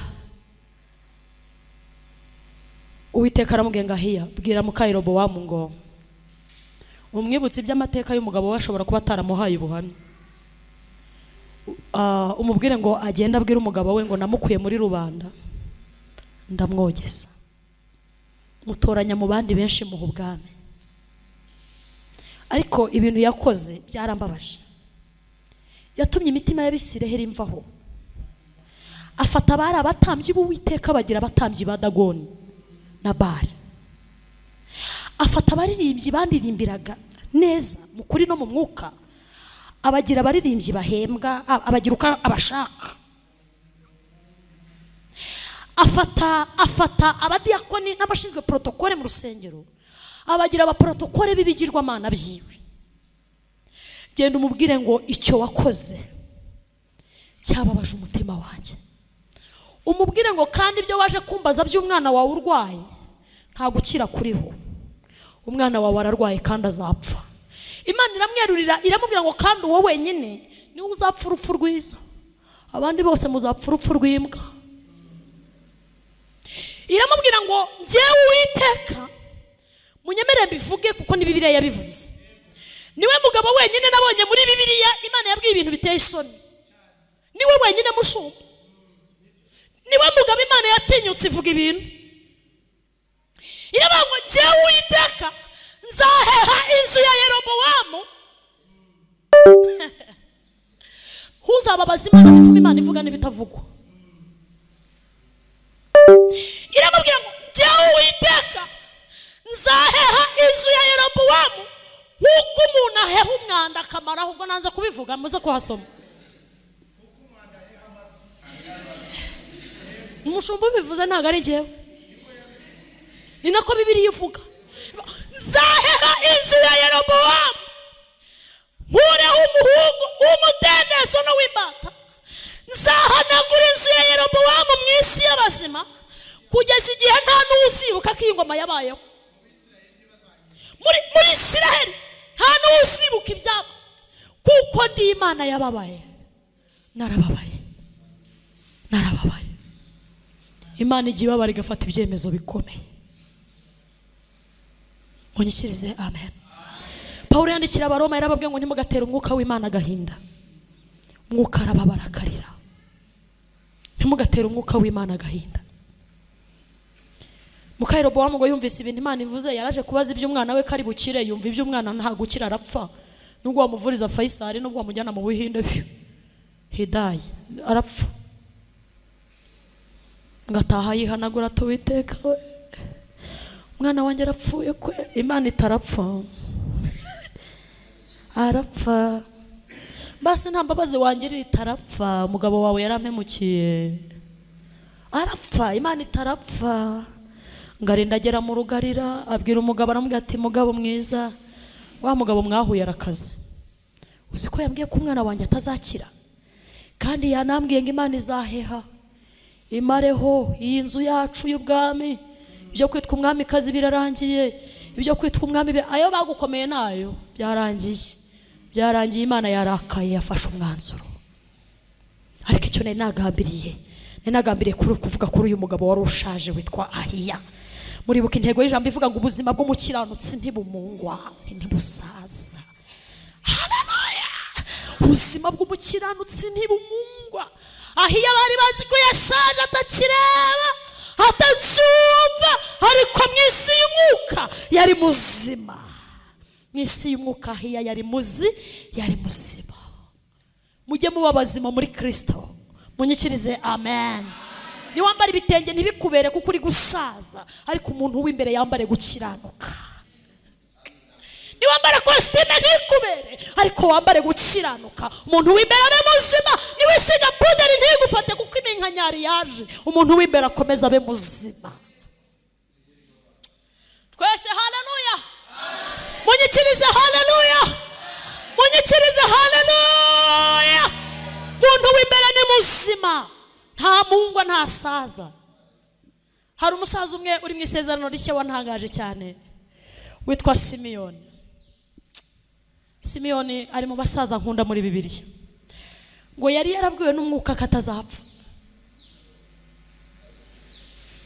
Uwiteka aramubwira ngo Ahiya bwira muka Yerobowamu ngo umwibutse iby'amateka y'umugabo we ashobora kuba ataramuhaye ubuhamya. Umubwire ngo agende abwire umugabo we ngo namukuye muri rubanda ndamwogeza, mutoranya mu bandi benshi muha ubwami. Ariko ibintu yakoze byarambabaje, yatumye imitima y'Abisiraheli imvaho. Afata abari abatambyi b'Uwiteka bagira abatambyi ba Dagoni na Bali. Afata abaririmbyi bandirimbiraga neza mu kuri no mu mwuka, abagira abaririmbyi bahembwa, abagira uko abashaka. Afata abadiyakoni n'abashinzwe protokole mu rusengero, abagira abaprotokole b'ibigirwamana byiwe. Genda umubwire ngo icyo wakoze cyababaje umutima wanjye. Umubwire ngo kandi ibyo waje kumbaza by'umwana wawe urwaye nta gukira kuriho, umwana wawe ararwaye kandi azapfa. Imana iramwerurira iramubwira ngo kandi uwo wenyine niwe uzapfa urupfu rwiza, abandi bose muzapfa urupfu rw'imbwa. Iramubwira ngo njyewe Uwiteka, munyemere mbivuge kuko ni Bibiliya yabivuze, niwe mugabo wenyine nabonye muri Bibiliya Imana yabwiye ibintu biteye isoni. Niwe wenyine mushumba, niwe mugabo Imana yatinyutse ivuga ibintu. Iravuga ngo njyewe Uwiteka Nzaheha inzu ya Yerobowamu. Ntuzababaze Imana bituma Imana ivuga n'ibitavugwa. Iramubwira ngo njyewe Uwiteka nzaheha inzu ya Yerobowamu nk'uko umuntu aheha umwanda akamara. Ahubwo nanze kubivuga, muze kuhasoma. Umushumba ubivuze ntabwo ari njyewe, ni nako Bibiliya ivuga. Nzaheha inzu ya Yerobowamu nkureho umuhungu w'umudendezo n'uw'imbata. Nzahanagura inzu ya Yerobowamu mu isi y'abazima kugeza igihe nta n'uzibuka ko iyi ngoma yabayeho. Muri Isiraheli nta n'uzibuka ibyabo, kuko ndi Imana yababaye. Narababaye, narababaye. Imana igiye ibabara igafata ibyemezo bikomeye. Munyikirize amen. Pawulo yandikira Abaroma yarababwiye ngo ntimugatere umwuka w'Imana agahinda. Umwuka arababara akarira. Ntimugatere umwuka w'Imana agahinda. Muka Yerobowamu ngo yumvise ibintu Imana ivuze, yaraje kubaza iby'umwana we kari bukire, yumva iby'umwana nta gukira arapfa. Nubwo wamuvuriza Faisal, nubwo wamujyana mu Buhinde, hidayi arapfa. Ngataha yihanagura ati Uwiteka we, umwana wanjye arapfuye kwe. Imana itarapfa arapfa. Basi nta mbabazi wangirira itarapfa, umugabo wawe yarampemukiye arapfa. Imana itarapfa. Ngarinda agera mu rugarira abwira umugabo, aramubwira ati mugabo mwiza, wa mugabo mwahuye arakaze, uzi ko yambwiye ko umwana wanjye atazakira, kandi yanambwiye ngo Imana izaheha imareho iyi nzu yacu y'ubwami. Ibyo kwitwa umwamikazi birarangiye, ibyo kwitwa umwami ayo bagukomeye nayo byarangiye, byarangiye. Imana yarakaye yafashe umwanzuro. Ariko icyo nari nagambiriye, nari nagambiriye kuvuga kuri uyu mugabo wari ushaje witwa Ahiya. Muribuka intego y'ijambo ivuga ngo ubuzima bw'umukiranutsi ntibumungwa ntibusaza. Haleluya! Ubuzima bw'umukiranutsi ntibumungwa. Ahiya bari bazi ko yashaje atakireba atacyumva, ariko mu isi y'umwuka yari muzima. Mu isi y'umwuka Ahiya yari yari muzima. Mujye muba bazima muri Kristo. Munyikirize amen. Niwambara ibitenge ntibikubere kuko uri gusaza, ariko umuntu w'imbere yambare gukiranuka. Niwambara kositime ntikubere, ariko wambare gukiranuka. Umuntu w'imbere abe muzima. Niwisiga puderi ntigufate kuko iminkanyari yaje. Umuntu w'imbere akomeza abe muzima. Twese haleluya. Munyikirize haleluya. Munyikirize haleluya. Umuntu w'imbere ni muzima, nta mungwa nta saza. Hari umusaza umwe uri mu isezerano rishya wantangaje cyane witwa Simiyoni. Simiyoni ari mu basaza nkunda muri Bibiliya. Ngo yari yarabwiwe n'umwuka katazapfa.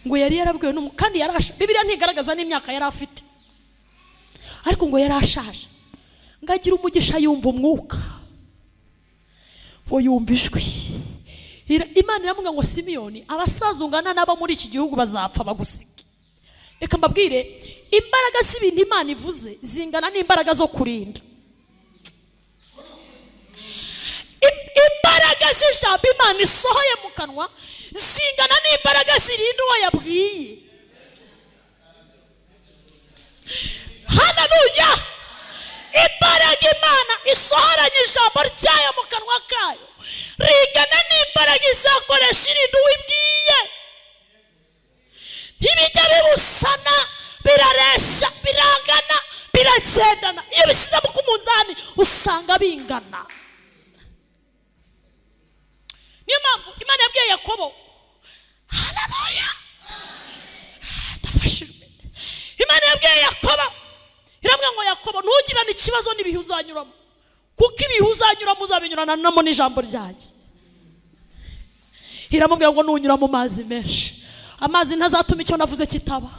Ngo yari yarabwiwe n'umwuka, kandi yarasha. Bibiliya ntigaragaza n'imyaka yari afite, ariko ngo yarashaje. Ngo agira umugisha yumva umwuka, ngo yumva ijwi. Imana iramubwira ngo Simiyoni, abasaza ungana n'abo muri iki gihugu bazapfa bagusige. Reka mbabwire, imbaraga z'ibintu Imana ivuze zingana n'imbaraga zo kurinda. Imbaraga z'ijambo Imana isohoye mu kanwa zingana n'imbaraga zirinda uwo yabwiye. Haleluya! Imbaraga Imana isohoranye ijambo ryayo mu kanwa kayo ringana n'imbaraga izakoresha irinda uwibwiye. Ntibijya bibusana, biraresha, birangana, biragendana. Iyo bisize ku munzani usanga bingana. Niyo mpamvu Imana yabwiye Yakobo, haleluya, ndafashijwe. Imana yabwiye Yakobo, iramubwira ngo Yakobo ntugirane ikibazo n'ibihe uzanyuramo, kuko ibihe uzanyuramo uzabinyuranamo n'ijambo ryanjye. Iramubwira ngo nunyura mu mazi menshi, amazi ntazatuma icyo navuze kitaba,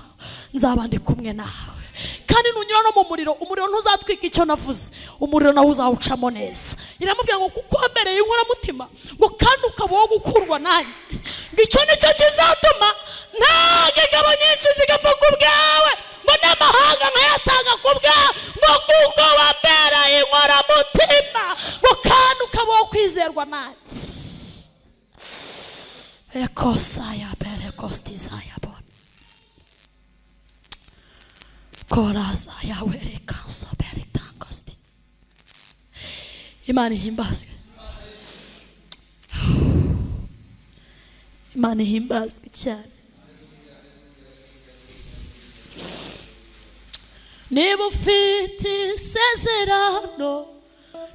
nzaba ndi kumwe nawe. Kandi nunyura no mu muriro, umuriro ntuzatwika icyo navuze, umuriro nawe uzawucamo neza. Iramubwira ngo kuko wambereye inkoramutima, ngo kandi ukaba wo gukurwa nanjye, ngo icyo nicyo kizatuma nta ingabo nyinshi zigapfa ku bwawe, ngo n'amahanga nkayatanga ku bwawe. Ekosaya berekostizaya bon. Korazaya werekanso beretangosti. Imana ihimbazwe. Imana ihimbazwe cyane. Niba ufite isezerano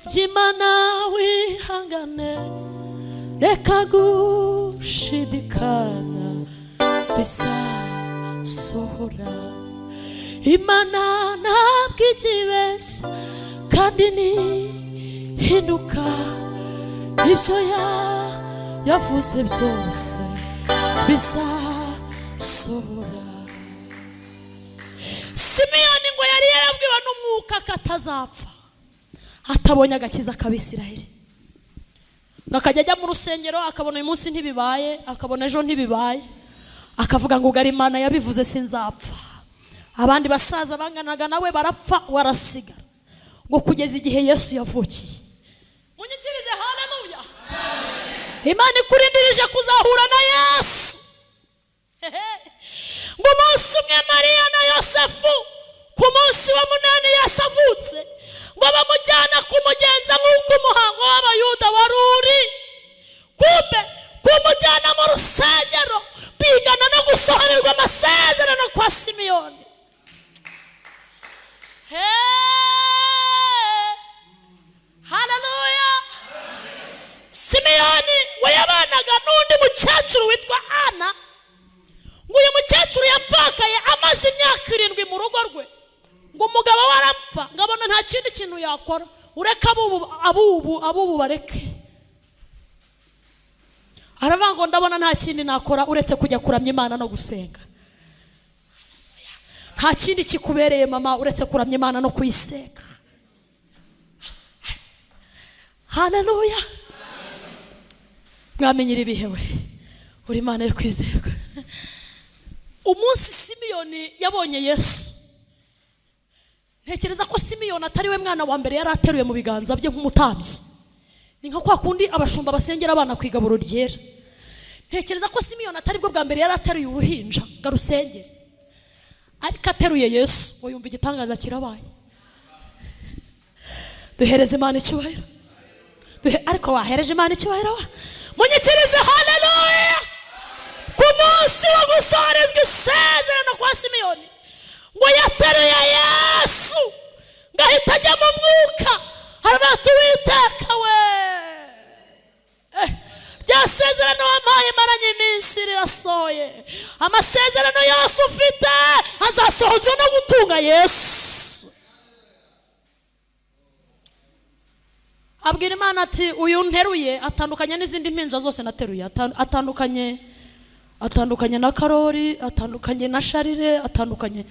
ry'Imana wihangane, reka gushidikanya rizasohora. Imana ntabwo ikibeshya kandi ntihinduka, ibyo yavuze byose bizasohora. Simiyoni ngo yari yarabwiwe n'umwuka ko atazapfa atabonye agakiza k'Abisirayeli. Akajya ajya mu rusengero akabona uyu munsi ntibibaye, akabona ejo ntibibaye, akavuga ngo ugari Imana yabivuze sinzapfa. Abandi basaza banganaga nawe barapfa, warasigara, ngo kugeza igihe Yesu yavukiye. Munyikirize haleluya. Imana ikurindirije kuzahura na Yesu. Ngo umunsi umwe Mariya na Yosefu ku munsi wa 8 Yesu avutse, ngo bamujyana kumugenza nk'uko umuhango w'Abayuda wari uri. Kumbe kumujyana mu rusengero bingana no gusohorerwa amasezerano kwa Simiyoni. Haleluya. Simiyoni we yabanaga n'undi mukecuru witwa Ana. Ngo uyu mukecuru yapfakaye amaze imyaka 7 mu rugo rwe. Ngo umugabo we arapfa, ngo abona nta kindi kintu yakora ureka abubu bareke. Aravuga ngo ndabona nta kindi nakora uretse kujya kuramya Imana no gusenga. Nta kindi kikubereye mama uretse kuramya Imana no kuyisenga. Haleluya. Mwamenyira ibihe we, uri Imana yo kwizerwa. Umunsi Simiyoni yabonye Yesu, ntekereza ko Simiyoni atari we mwana wa mbere yari ateruye mu biganza bye nk'umutambyi. Ni nka kwa kundi abashumba basengera abana ku igaburo ryera. Ntekereza ko Simiyoni atari bwo bwa mbere yari ateruye uruhinja ngo arusengere, ariko ateruye Yesu ngo yumva igitangaza kirabaye. Duhereze Imana icyubahiro. Ariko wahereje Imana icyubahiro wa? Munyikirize haleluya. Ku munsi wo gusorezwa isezerano kwa Simiyoni, ngo yateruye Yesu ngo ahita ajya mu mwuka, aravuga ati Uwiteka we, rya sezerano wampaye maranye iminsi rirasohoye. Amasezerano yose ufite azasohozwa no gutunga Yesu. Abwira Imana ati uyu nteruye atandukanye n'izindi mpinja zose nateruye, atandukanye na Karori, atandukanye na Sharire, atandukanye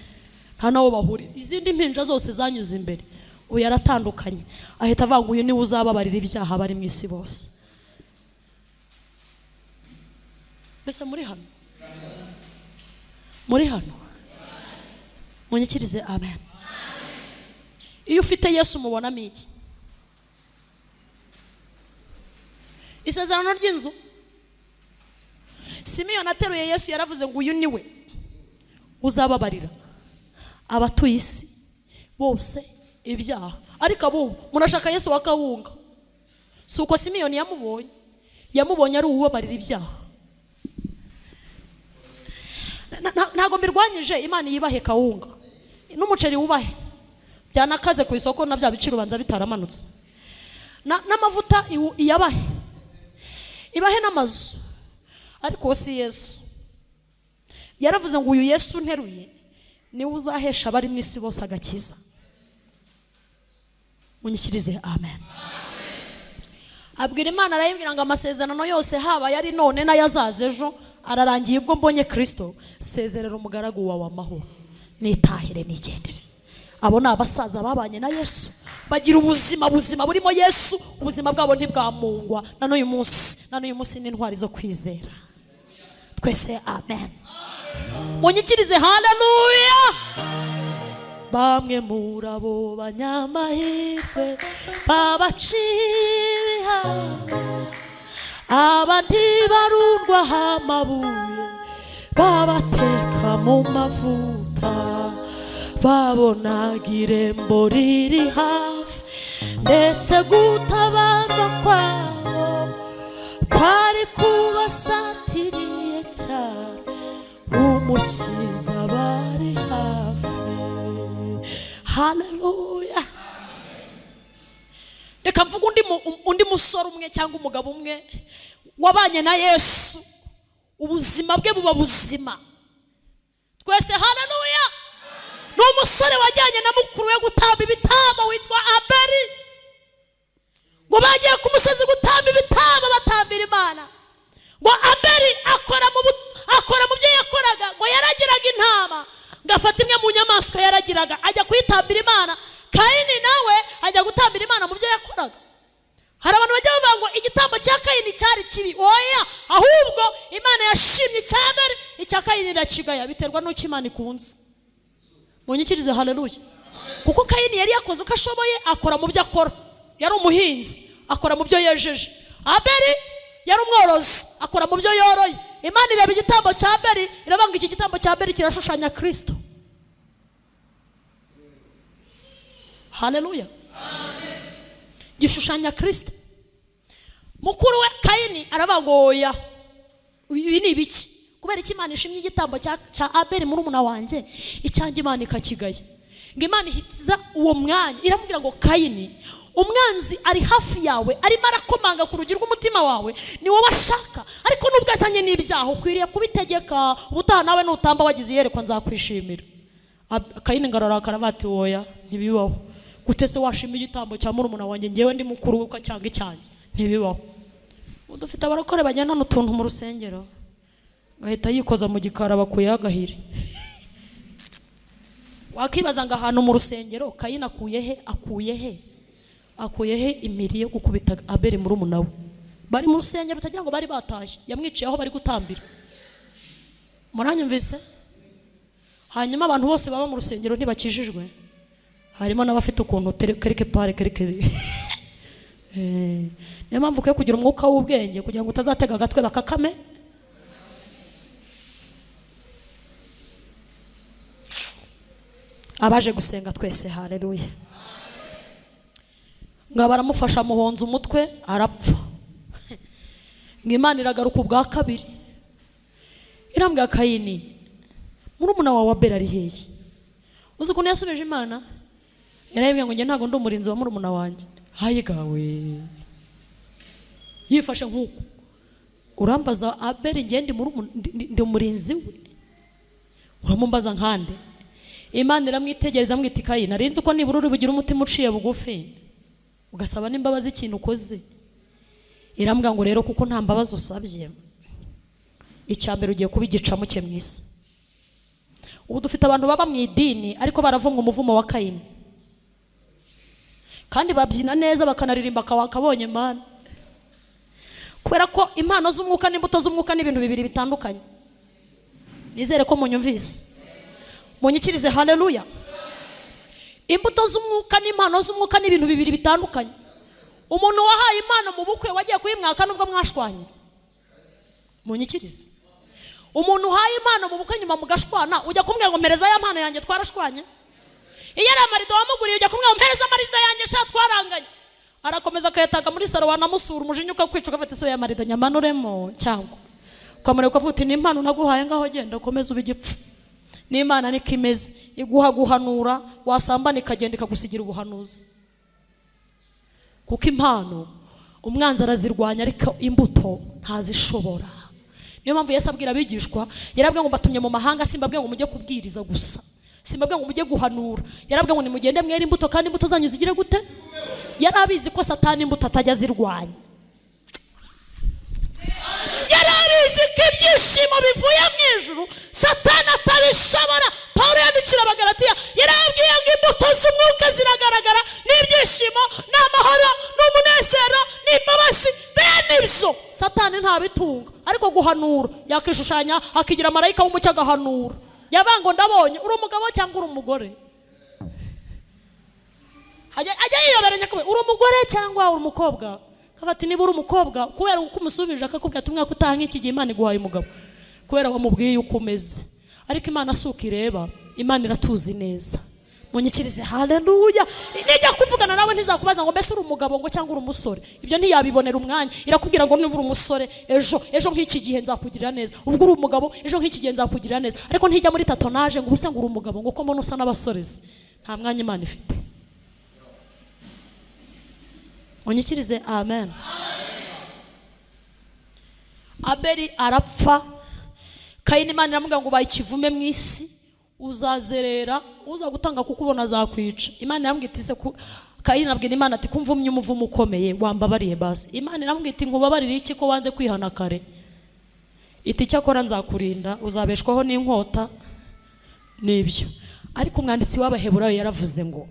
nta nawo bahurira. Izindi mpinja zose zanyuze imbere, uyu yaratandukanye. Ahita avuga ngo uyu niwe uzababarira ibyaha bari mu isi bose. Mbese muri hano? Muri hano? Munyikirize amen. Iyo ufite Yesu mubonamo iki? Isezerano ry'inzu. Simiyoni ateruye Yesu yaravuze ngo uyu niwe uzababarira abatuye isi bose ibyaha. Ariko abubu murashaka Yesu wa kawunga. Si uko Simiyoni yamubonye, yamubonye ari uwubabarira ibyaha. Ntabwo mbirwanyije, Imana yibahe kawunga n'umuceri wubahe, byanakaze ku isoko na bya biciro banza bitaramanutse, n'amavuta iyabahe, ibahe n'amazu. Ariko si Yesu yaravuze ngo uyu Yesu nteruye niwe uzahesha abari mu isi bose agakiza. Munyikirize amen. Abwira Imana arayibwira ngo amasezerano yose haba yari none n'ayazaza ejo ararangiye ubwo mbonye Kristo, sezerera umugaragu wawe amahoro, nitahire nigendere. Abo ni abasaza babanye na Yesu, bagira ubuzima buzima burimo Yesu, ubuzima bwabo ntibwamungwa na n'uyu munsi, na n'uyu munsi ni intwari zo kwizera. Twese amen. Munyikirize haleluya. Bamwe muri abo banyamahirwe babaciye ibihanga, Abandi barundwa amabuye babateka mu mavuta, babonaga irembo riri hafi, ndetse gutabarwa kwabo kwari kubasatiriye cyane, Umukiza bari hafi. Haleluya. Reka mvuge undi musore umwe cyangwa umugabo umwe wabanye na Yesu, ubuzima bwe buba buzima. Twese haleluya. Ni umusore wajyanye na mukuru we gutamba ibitambo witwa Abeli. Ngo bagiye ku musozi gutamba ibitambo batambira Imana. Ngo Abeli akora mu byo yakoraga, ngo yaragiraga intama, ngafata imwe mu nyamaswa yaragiraga ajya kuyitambira Imana. Kayini nawe ajya gutambira Imana mu byo yakoraga. Hari abantu bajya bavuga ngo igitambo cya Kayini cyari kibi. Oya, ahubwo Imana yashimye icya Abeli, icya Kayini irakigaya, biterwa n'uko Imana ikunze. Munyikirize haleluya. Kuko Kayini yari yakoze uko ashoboye, akora mu byo akora. Yari umuhinzi, akora mu byo yejeje. Abeli yari umworozi, akora mu byo yoroye. Imana ireba igitambo cya Abeli, irabanga iki gitambo cya Abeli kirashushanya Kristo. Haleluya. Gishushanya Kristo. Mukuru we Kayini aravuga oya, ibi ni ibiki? Kubera iki Imana ishimye igitambo cya Abeli murumuna wanjye, icyanjye Imana ikakigaya? Ngo Imana ihitiza uwo mwanya iramubwira ngo Kayini, umwanzi ari hafi yawe, arimo arakomanga ku rugi rw'umutima wawe, ni wowe ashaka, ariko nubwo azanye n'ibyaha ukwiriye kubitegeka. Ubutaha nawe nutamba wagize iyerekwa nzakwishimira. Kayini ngararakara bati oya, ntibibaho. Gute se washima igitambo cya murumuna wanjye, ngewe ndi mukuru we cyangwa icyanjye? Ntibibaho. Udufite abarokore bajyana n'utuntu mu rusengero, gahita yikoza mu gikara bakuye agahiri. Wakibaza ngo ahantu mu rusengero Kayini akuye he? Akuye he? Akuye he imiri yo gukubita Abeli murumuna we? Bari mu rusengero utagira ngo bari batashye, yamwiciye aho bari gutambira. Muranyumvise? Hanyuma abantu bose baba mu rusengero ntibakijijwe, harimo n'abafite ukuntu kereke pare kereke. Niyo mpamvu ukwiye kugira umwuka w'ubwenge kugira ngo utazatega agatwe bakakame. Abaje gusenga twese haleluya. Ngo baramufasha muhonza umutwe arapfa. Ngo Imana iragaruka ubwa kabiri, irambwira Kayini, murumuna wawe Abeli ari hehe? Uzi ukuntu yasubije Imana? Yarayibwiye ngo njye ntago ndi umurinzi wa murumuna wanjye. Hayigawe yifashe nkuko urambaza Abeli, njye ndi umurinzi we, uramumbaza nkande? Imana iramwitegereza amwita Kayini, narinzi ko nibura uri bugira umutima uciye bugufi ugasaba n'imbabazi ikintu ukoze. Irambwira ngo rero kuko nta mbabazi usabye, icya mbere ugiye kuba igicamuke mu isi. Ubu dufite abantu baba mu idini ariko baravumwa umuvumo wa Kayini, kandi babyina neza bakanaririmba kabonye Mana. Kubera ko impano z'umwuka n'imbuto z'umwuka ni ibintu bibiri bitandukanye. Nizere ko munyumvise. Munyikirize haleluya. Imbuto z'umwuka n'impano z'umwuka ni ibintu bibiri bitandukanye. Umuntu wahaye impano mu bukwe wagiye kuyimwaka nubwo mwashwanye. Munyikirize. Umuntu uhaye impano mu bukwe nyuma mugashwana, ujya kumubwira ngo mpereza ya mpano yanjye twarashwanye. Iyo ari amarido wamuguriye ujya kumubwira ngo mpereza amarido yanjye sha twaranganye. Arakomeza akayataka muri saro, wanamusura umujinya ukakwica ugafata iso ya marido nyamanuremo cyangwa ukamureka ukavuga uti ni impano naguhaye, ngaho genda ukomeze ube igipfu. N'Imana niko imeze, iguha guhanura, wasambana ikagenda ikagusigira ubuhanuzi. Kuko impano umwanzi arazirwanya ariko imbuto ntazishobora. Niyo mpamvu Yesu abwira abigishwa, yarabwiye ngo mbatumye mu mahanga, simbabwiye ngo mujye kubwiriza gusa, simbabwiye ngo mujye guhanura, yarabwiye ngo nimugende mwere imbuto kandi imbuto zanyu zigire gute? Yarabizi ko Satani imbuto atajya azirwanya. Yarabizi ko ibyishimo bivuye mu ijuru Satani atabishobora. Pawulo yandikira Abagalatiya, yarabwiye ngo imbuto z'umwuka ziragaragara, n'ibyishimo, n'amahoro, n'umunezero, n'imbabazi, bene ibyo Satani ntabitunga. Ariko guhanura yakishushanya akigira marayika w'umucyo agahanura. Yavuga ngo ndabonye uri umugabo cyangwa uri umugore. Ajya yiyoberanya ko uri umugore cyangwa uri umukobwa. Kabati niba uri umukobwa kubera uko umusubije akakubwira ati umwaka utaha nk'iki gihe Imana iguhaye umugabo, kubera wamubwiye uko umeze. Ariko Imana si uko ireba, Imana iratuzi neza. Munyikirize haleluya. Nijya kuvugana nawe ntizakubaza ngo mbese uri umugabo ngo cyangwa uri umusore, ibyo ntiyabibonera umwanya. Irakubwira ngo niba uri umusore ejo ejo nk'iki gihe nzakugirira neza, ubwo uri umugabo ejo nk'iki gihe nzakugirira neza. Ariko ntijya muri tatonaje ngo ubuse ngo uri umugabo ngo uko mbona usa n'abasorezi. Nta mwanya Imana ifite. Munyikirize amen. Abeli arapfa, Kayini Imana iramubwira ngo ubaye ikivume mu isi, uzazerera, uza gutanga kukubona azakwica. Imana iramubwira iti se Kayini abwira Imana ati kumvumye umuvumo ukomeye wambabariye basi. Imana iramubwira iti nkubabarire iki ko wanze kwihana kare? Iti cyakora nzakurinda, uzabeshwaho n'inkota n'ibyo. Ariko umwanditsi w'Abaheburayo yaravuze ngo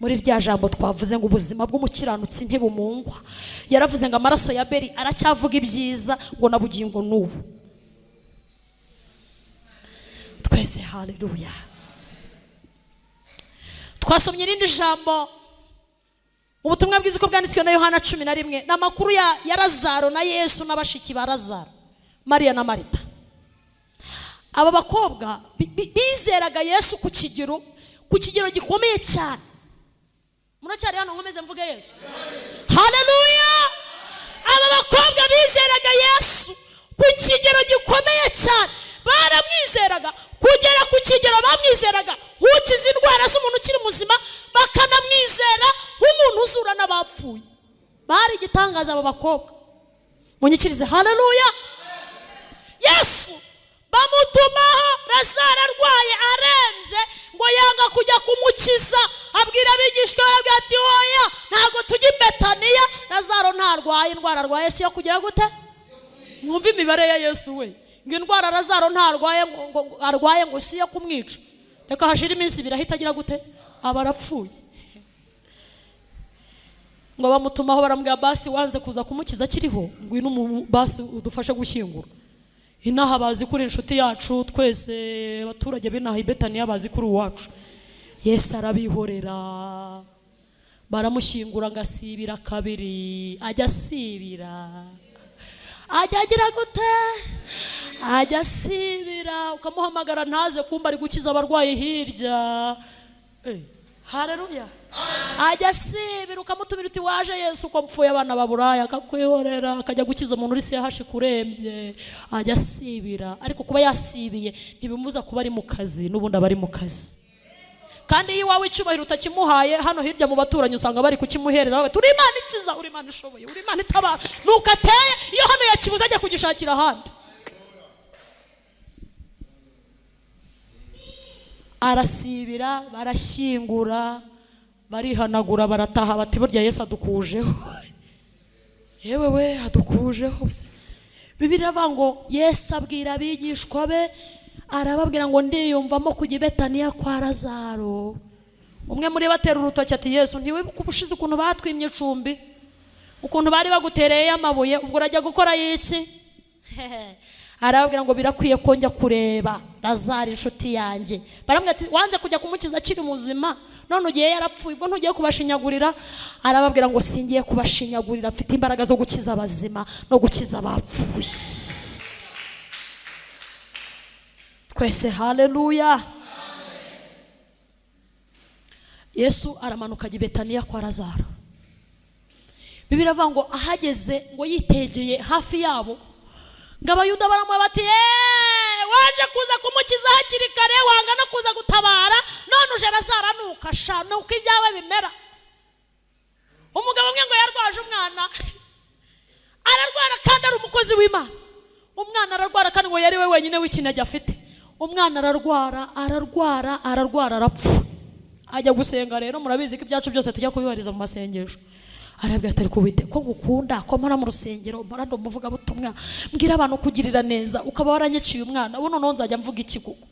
muri rya jambo twavuze ngo ubuzima bw'umukiranutsi ntibumungwa, yaravuze ngo amaraso ya Abeli aracyavuga ibyiza ngo na bugingo n'ubu. Twese haleluya. Twasomye irindi jambo mu butumwa bwiza uko bwanditswe na Yohana 11, ni amakuru ya Lazaro na Yesu n'abashiki ba Lazaro, Mariya na Marita. Aba bakobwa bizeraga Yesu ku kigero gikomeye cyane. Muracyari hano nkomeze mvuge Yesu? Haleluya. Aba bakobwa bizeraga Yesu ku kigero gikomeye cyane, baramwizeraga kugera ku kigero bamwizeraga ukiza indwara z'umuntu ukiri muzima, bakanamwizera nk'umuntu uzura n'abapfuye. Bari igitangaza aba bakobwa. Munyikirize haleluya. Yesu bamutumaho Lazaro arwaye arembye, ngo yanga kujya kumukiza, abwira abigishwa be ati oya ntago tujya i Betaniya, Lazaro ntarwaye indwara arwaye si yo kugira gute? Mwumve imibare ya Yesu we, ngo indwara Lazaro ntarwaye ngo arwaye ngo si yo kumwica, reka hashira iminsi ibiri ahita agira gute? Aba arapfuye. Ngo bamutumaho baramubwira basi wanze kuza kumukiza akiriho, ngwino basi udufashe gushyingura. Inaha bazi kuri inshuti yacu twese abaturage b'inaha i Betaniya bazi kuri uwacu. Yesu arabihorera, baramushyingura ngo asibira kabiri, ajya asibira, ajya agira gute? Ajya asibira, ukamuhamagara ntaze kumba ari gukiza abarwayi hirya. Haleluya. Ajya asibira, ukamutumira uti waje Yesu ko mpfuye abana baburaya, akakwihorera akajya gukiza umuntu uri sehashi kurembye. Ajya asibira, ariko kuba yasibiye ntibimubuza kuba ari mu kazi, n'ubundi aba ari mu kazi. Kandi iyo iwawe icyubahiro utakimuhaye, hano hirya mu baturanyi usanga bari kukimuhereza, bavuga uri Imana ikiza, uri Imana ishoboye, uri Imana itabara. Nuko ateye, iyo hano yakibuze ajya kugishakira ahandi. Arasibira, barashyingura, barihanagura, barataha bati burya Yesu adukujeho. Yewe we adukujeho. Bibiliya iravuga ngo Yesu abwira abigishwa be, arababwira ngo ndiyumvamo kujya i Betaniya kwa Lazaro. Umwe muri batera urutoki ati Yesu ntiwibuka ubushize ukuntu batwimye icumbi, ukuntu bari bagutereye amabuye, ubwo urajya gukora iki? Arababwira ngo birakwiye ko njya kureba Lazaro inshuti yanjye. Baramubwira ati wanze kujya kumukiza akiri muzima, none ugiye yarapfuye, ubwo ntugiye kubashinyagurira? Arababwira ngo singiye kubashinyagurira, mfite imbaraga zo gukiza abazima no gukiza abapfuye. Twese haleluya. Yesu aramanuka ajya i Betaniya kwa Lazaro. Bibiliya iravuga ngo ahageze ngo yitegeye hafi yabo, ngo Abayuda baramuha bati waje kuza kumukiza hakiri kare, wanga no kuza gutabara, none uje Lazaro anuka sha, nuko ibyawe bimera. Umugabo umwe ngo yarwaje umwana, ararwara kandi ari umukozi w'Imana. Umwana ararwara kandi ngo yari we wenyine w'ikinege afite. Umwana ararwara, ararwara, ararwara, arapfa. Ajya gusenga rero, murabizi ko ibyacu byose tujya kubibariza mu masengesho. Arabwira ati ariko wite ko ngukunda, ko mpora mu rusengero, mpora ndi umuvugabutumwa, mbwira abantu kugirira neza, ukaba waranyiciye umwana, ubu noneho nzajya mvuga iki koko?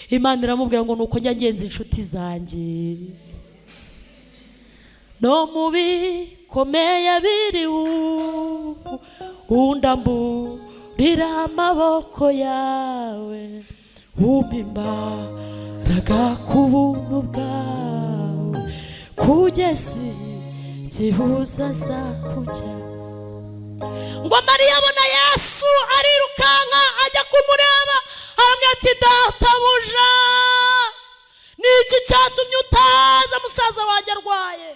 Imana iramubwira ngo nuko njya ngenza inshuti zanjye, no mu bikomeye biri undamburira amaboko yawe, umpa imbaraga ku buntu bwawe, kugeza igihe uzaza kujya. Ngo Mariya abona Yesu arirukanka ajya kumureba, aramubwira ati databuja, ni iki cyatumye utaza musaza wanjye arwaye?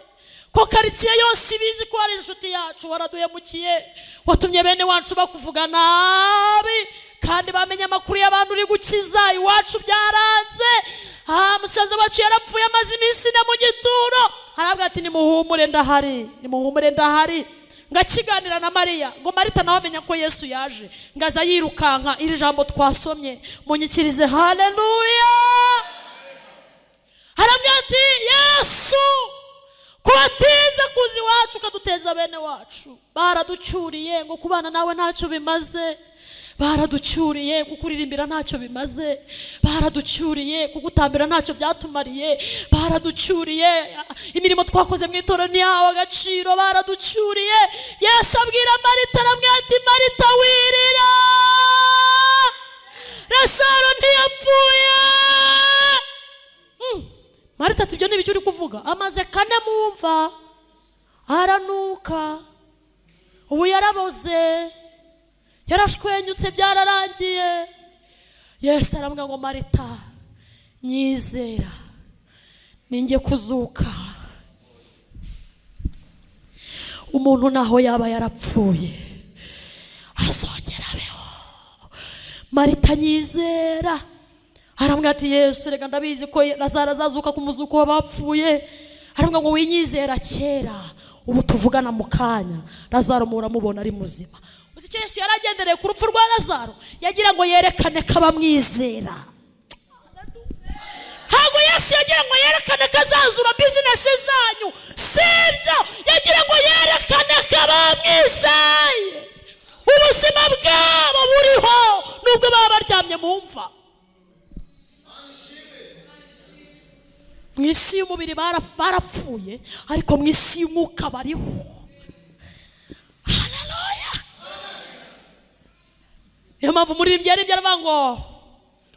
Ko karitsiye yose ibizi ko ari inshuti yacu, waraduhemukiye, watumye bene wacu bakuvuga nabi, kandi bamenye amakuru y'abantu uri gukiza, iwacu byaranze. Musaza wacu yarapfuye amaze iminsi ine mu gituro. Arabwira ati nimuhumure ndahari, nimuhumure ndahari. Ngakiganira na Mariya, ngo Marita nawe amenya ko Yesu yaje, ngaza yirukanka. Iri jambo twasomye munyikirize haleluya. Arabwira ati Yesu, ko watinze kuza iwacu ukaduteza bene wacu, baraducyuriye ngo kubana nawe ntacyo bimaze, baraducyuriye kukuririmbira ntacyo bimaze, baraducyuriye kugutambira ntacyo byatumariye, baraducyuriye imirimo twakoze mu itorero ntiyahawe agaciro, baraducyuriye. Yesu abwira Marita, aramubwira ati Marita wirira, Lazaro ntiyapfuye. Marita ati ibyo ni ibiki uri kuvuga? Amaze kane mumva aranuka, ubu yaraboze, yarashwenyutse, byararangiye. Yesu aramubwira ngo Marita nyizera, ninjye kuzuka. Umuntu naho yaba yarapfuye azongera abeho. Marita nyizera. Aramubwira ati Yesu reka ndabizi ko Lazaro azazuka ku muzuko w'abapfuye. Aramubwira ngo winyizera kera, ubu tuvugana mu kanya Lazaro muramubona ari muzima. Uzi icyo Yesu yaragendereye ku rupfu rwa Lazaro? Yagira ngo yerekane ko abamwizera. Ntabwo Yesu yagira ngo yerekane ko azazura bizinesi zanyu, sibyo. Yagira ngo yerekane ko abamwizeye ubuzima bwabo buriho nubwo baba baryamye mu mva. Mu isi y'umubiri barapfuye, ariko mu isi y'umwuka bariho. Haleluya. Niyo mpamvu umuririmbyi yaririmbye aravuga ngo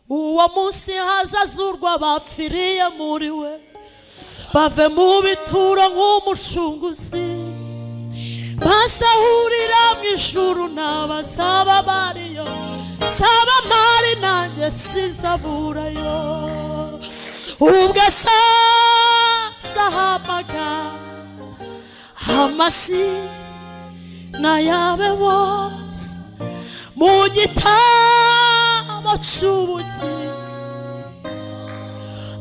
uwo munsi hazazurwa bapfiriye muri we, bave mu bituro nk'umucunguzi, basahurira mu ijuru n'abazaba bariyo, nsaba mari nanjye sinzaburayo. Ubwo azahamagara amasi n'ayabe bose mu gitabo cy'ubugingo,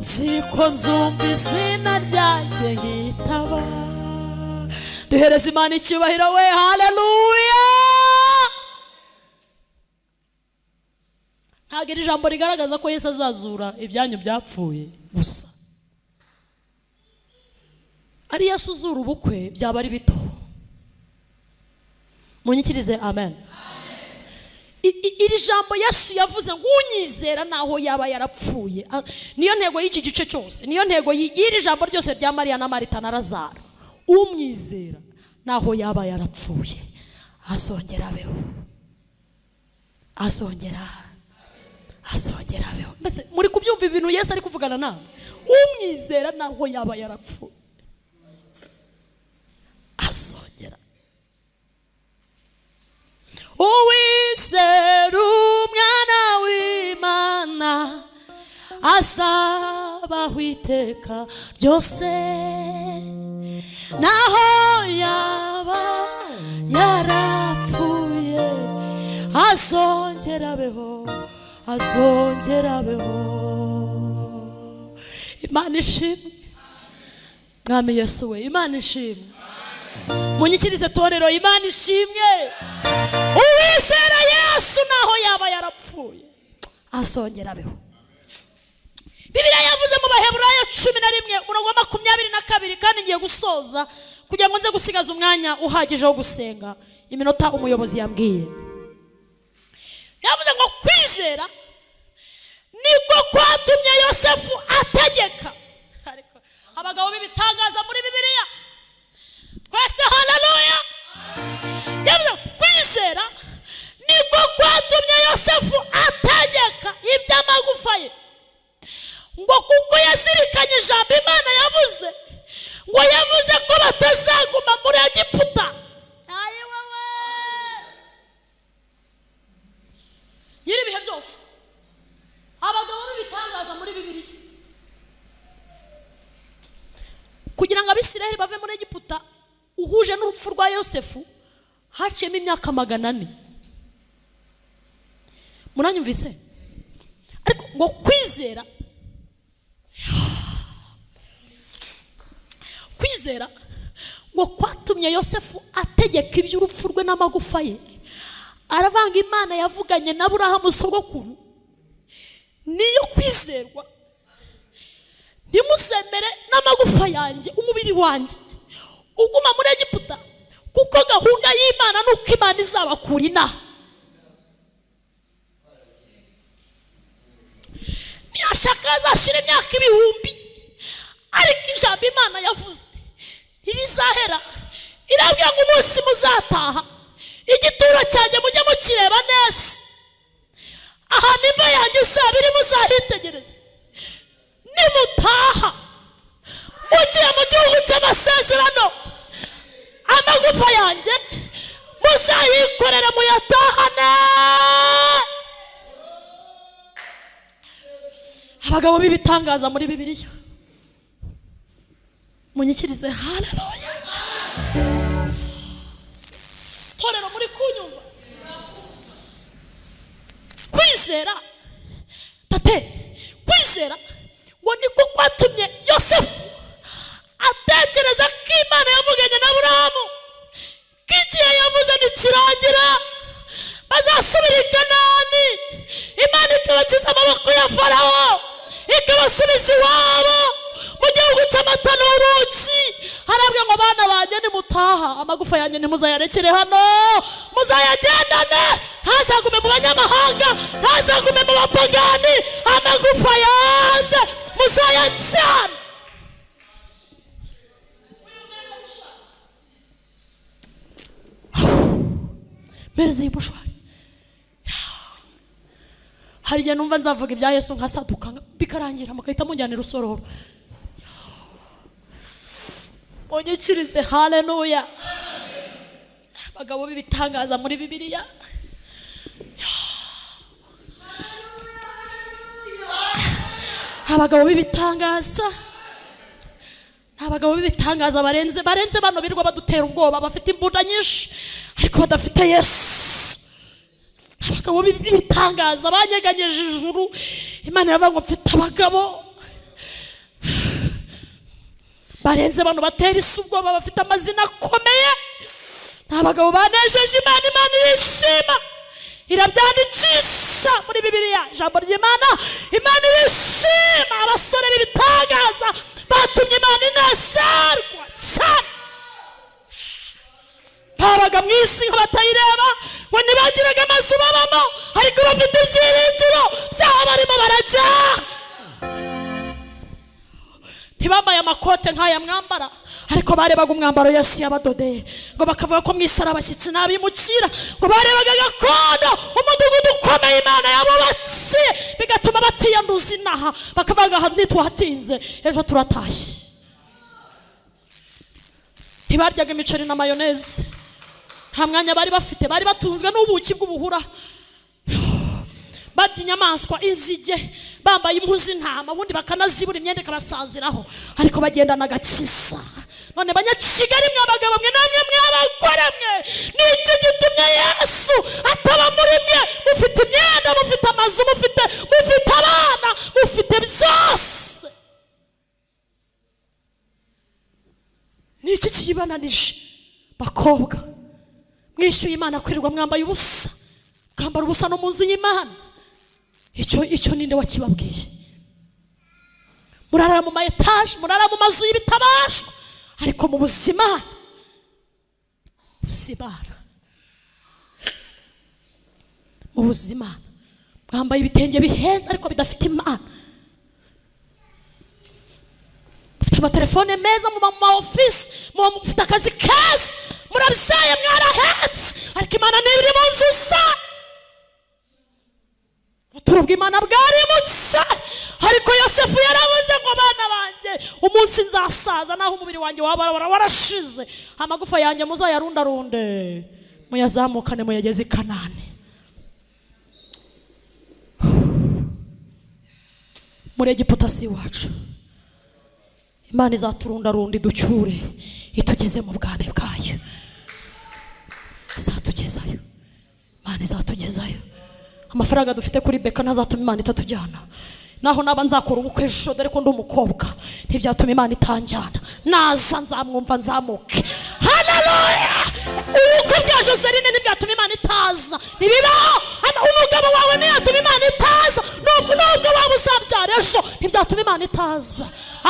nzi ko nzumva izina ryanjye nkitaba. Duhereze Imana icyubahiro we, haleluya. Ntabwo iri jambo rigaragaza ko Yesu azazura ibyanyu byapfuye gusa. Ari Yesu uzura ubukwe byaba ari bito. Munyikirize amen. Iri jambo Yesu yavuze ngo unyizera naho yaba yarapfuye, niyo ntego y'iki gice cyose, niyo ntego y'iri jambo ryose rya Mariya na Marita na Lazaro. Umwizera naho yaba yarapfuye azongera abeho, azongera abeho. Mbese muri kubyumva ibintu Yesu ari kuvugana nawe? Umwizera naho yaba yarapfuye azongera. Uwizera umwana w'Imana azabaho iteka ryose, naho yaba yarapfuye azongera abeho, azongera abeho. Imana ishimwe, Mwami Yesu we, Imana ishimwe. Munyikirize torero, Imana ishimwe. Uwizera Yesu naho yaba yarapfuye azongera abeho. Bibiliya yavuze mu Baheburayo 11 umurongo wa 22, kandi ngiye gusoza kugira ngo nze gusigaza umwanya uhagije wo gusenga iminota umuyobozi yambwiye. Yavuze ngo kwizera niko kwatumye Yosefu ategeka. Ariko abagabo b'ibitangaza muri Bibiliya twese, haleluya. Yavuze kwizera niko kwatumye Yosefu ategeka iby'amagufa ye, ngo kuko yazirikanye ijambo Imana yavuze, ngo yavuze ko batazaguma muri Egiputa. Ayi wewe, byose. Abagabo b'ibitangaza muri Bibiliya, kugira ngo Abisirayeli bave muri Egiputa uhuje n'urupfu rwa Yosefu haciyemo imyaka 400. Muranyumvise? Ariko ngo kwizera ngo kwatumye Yosefu ategeka iby'urupfu rwe n'amagufa ye. Aravanga Imana yavuganye na Aburahamu sogokuru niyo kwizerwa, ntimusemere n'amagufa yanjye, umubiri wanjye uguma muri Egiputa, kuko gahunda y'Imana nuko Imana izabakura inaha. Ntiyashaka azashira imyaka 1000, ariko ijambo Imana yavuze irizahera. Irabwira ngo umunsi muzataha igituro cyanjye mujye mukireba neza, ahantu imva yanjye izaba iri muzahitegereze. Nimutaha mugiye mu gihugu cy'amasezerano, amagufa yanjye muzayikorere muyatahane. Abagabo b'ibitangaza muri Bibiliya, munyikirize haleluya. Torero muri kunyumva? Kwizera tate, kwizera ngo niko kwatumye Yosefu atekereza ko Imana yavuganye na Aburahamu, ko igihe yavuze nikirangira bazasubira i Kanani, Imana ikabakiza amaboko ya Farawo, ikabasubiza iwabo mu gihugu cy'amata n'ubuki. Harabwe ngo bana banjye nimutaha amagufa yanjye ntimuzayarekere hano, muzayagendane, ntazagume mu banyamahanga, ntazagume mu bapagani, amagufa yanjye muzayajyane. Mpereze iyi mushwari. Hari igihe numva nzavuga ibya Yesu nkasaduka bikarangira mugahita munjyana urusororo. Munyikirize haleluya. Abagabo b'ibitangaza muri Bibiliya. Abagabo b'ibitangaza, abagabo b'ibitangaza barenze bano birirwa badutera ubwoba, bafite imbunda nyinshi ariko badafite Yesu. Abagabo b'ibitangaza banyeganyeje ijuru. Imana iravuga ngo mfite abagabo barenze bano batera isi ubwoba, bafite amazina akomeye. Ni abagabo banejeje Imana, Imana irishima, irabyandikisha muri Bibiliya ijambo ry'Imana. Imana irishima abasore b'ibitangaza batumye Imana inezerwa cyane. Babaga mu isi nk'abatayireba, ngo ntibagiraga amazu babamo, ariko bafite ibyiringiro by'aho barimo barajya. Ntibambaye amakote nk'aya mwambara, ariko barebaga umwambaro Yesu yabadodeye, ngo bakavuga ko mu isi ari abashyitsi n'abimukira, ngo barebaga gakondo, umudugudu ukomeye Imana yabubatse, bigatuma batiyanduza inaha, bakavuga aha ntitwahatinze, ejo turatashye. Ntibaryaga imiceri na mayoneze, nta mwanya bari bafite, bari batunzwe n'ubuki bw'ubuhura, barya inyamaswa inzige, bambaye impu z'intama, ubundi bakanazibura imyenda ikabasaziraho, ariko bagendana agakiza. None Banyakigali mwe abagabo mwe namwe mwe abagore mwe, ni iki gitumye Yesu ataba muri mwe? Mufite imyenda, mufite amazu, mufite abana, mufite byose. Ni iki kibananije bakobwa? Mwishyuye Imana kwirirwa mwambaye ubusa, mwambara ubusa no mu nzu y'Imana. Icyo ninde wakibabwiye? Murara mu ma etaje, murara mu mazu y'ibitabashwa, ariko mu buzima mu buzima mwambaye ibitenge bihenze ariko bidafite Imana. Mufite amatelefone meza, muba mu ma office, muba mufite akazi keza, murabyaye mwarahetse, ariko Imana ntibiri mu nzu zanyu. Ubuturo bw'Imana bwarimutse, ariko Yosefu yaravuze ngo bana banjye umunsi nzasaza naho umubiri wanjye waba warashize, amagufa yanjye muzayarundarunde muyazamukane muyageze i Kanani. Muri Egiputa si iwacu. Imana izaturundarunda iducyure itugeze mu bwami bwayo. Izatugezayo. Imana izatugezayo. Amafaranga dufite kuri beka ntazatuma Imana itatujyana. Naho naba nzakora ubukwe ejo dore ko ndi umukobwa, ntibyatuma Imana itanjyana. Naza nzamwumva nzamuke. Haleluya! Ubukwe bwa Joseline ntibyatuma Imana itaza. Ntibibaho. Umugabo wawe ntiyatuma Imana itaza. Nubwo waba uzabyara ejo ntibyatuma Imana itaza.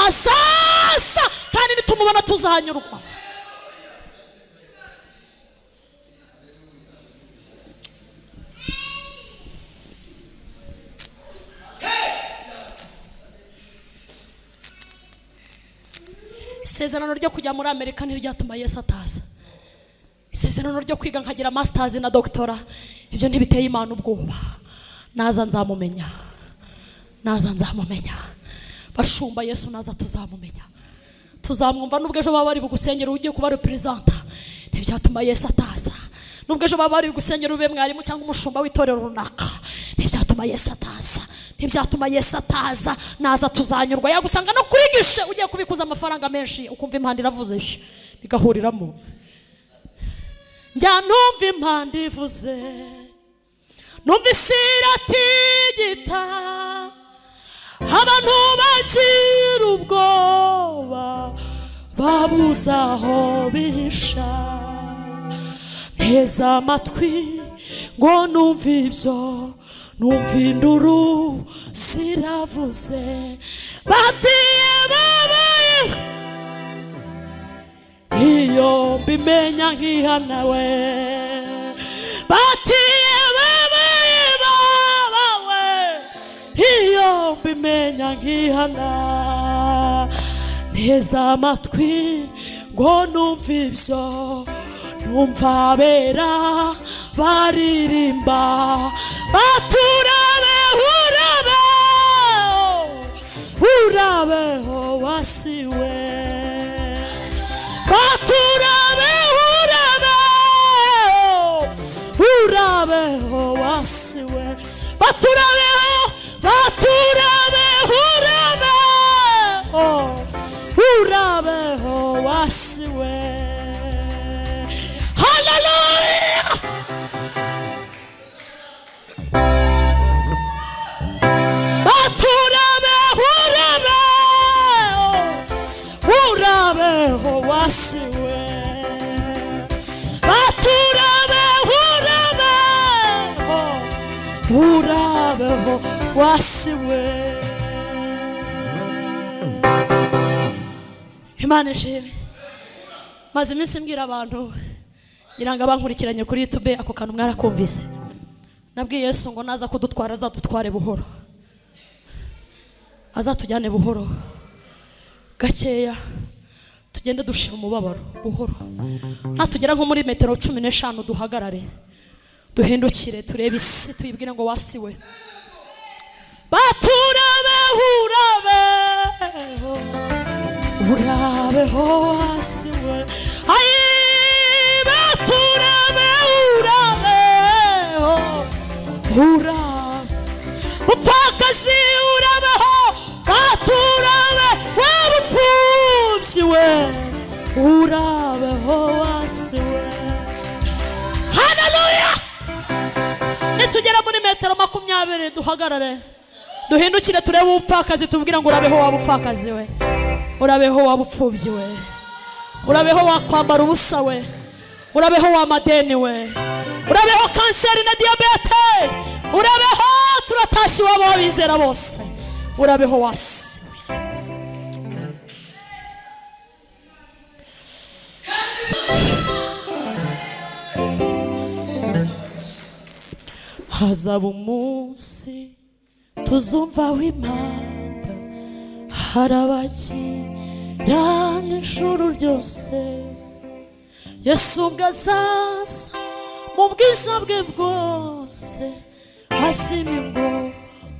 Azaza kandi nitumubona tuzanyurwa. Isezerano ryo kujya muri Amerika ntiryatuma Yesu ataza. Isezerano ryo kwiga nkagira masters na doctora, ibyo ntibiteye Imana ubwoba. Naza nzamumenya. Naza nzamumenya. Bashumba Yesu naza tuzamumenya. Tuzamwumva nubwo ejo baba bari bugusengera ugiye kuba representer, ntibyatuma Yesu ataza. Nubwo ejo baba bari bugusengera ube mwarimu cyangwa umushumba w'itorero runaka, ntibyatuma Yesu ataza. Ntibyatuma Yesu ataza. Naza tuzanyurwa. Yagusanga no kurigisha ugiye kubikuza amafaranga menshi ukumva impanda iravuze bigahuriramo. Njya numva impanda ivuze, numva isi iratigita, abantu bagira ubwoba babuze aho bihisha. Nteze amatwi ngo numve ibyo, numva induru ziravuze, batiye babaye. Iyo mbimenya nkihanawe, batiye babaye babawe. Iyo mbimenya nkihana, nteze amatwi ngo numve ibyo, numva abera baririmba, baturabe urabeho, urabeho wasiwe. Baturabe urabeho, urabeho wasiwe. Baturabeho, baturabe urabeho, urabeho wasiwe. Hallelujah! Baturabe urabeho, urabeho wasiwe. Baturabe urabeho, urabeho wasiwe. Imana ishimwe. Maze iminsi mbwira abantu ngira ngo abankurikiranye kuri YouTube ako kantu mwarakumvise. Nabwiye Yesu ngo naza kudutwara azadutware buhoro. Azatujyane buhoro. Gakeya tugende dushira umubabaro buhoro. Natugera nko muri metero 15 duhagarare. Duhindukire turebe isi tuyibwire ngo wasiwe. Baturabe urabeho, urabeho wasiwe. Ayi baturabe urabeho, urabe mupfakazi urabeho, baturabe wabupfubyi we, urabeho wasiwe. Haleluya! Nitugera muri metero 20 duhagarare, duhindukire turebe ubupfakazi tubwira ngo urabeho wabupfakazi we, urabeho wabupfubyi we, urabeho wakwambara ubusa we, urabeho wa madeni we, urabeho kanseri na diyabete, urabeho turatashye iwabo w'abizera bose, urabeho wasi. Hazaba umunsi tuzumva w'impanda, harabagirana ijuru ryose. Yesu ubwo azaza mu bwiza bwe bwose, ashima ingoma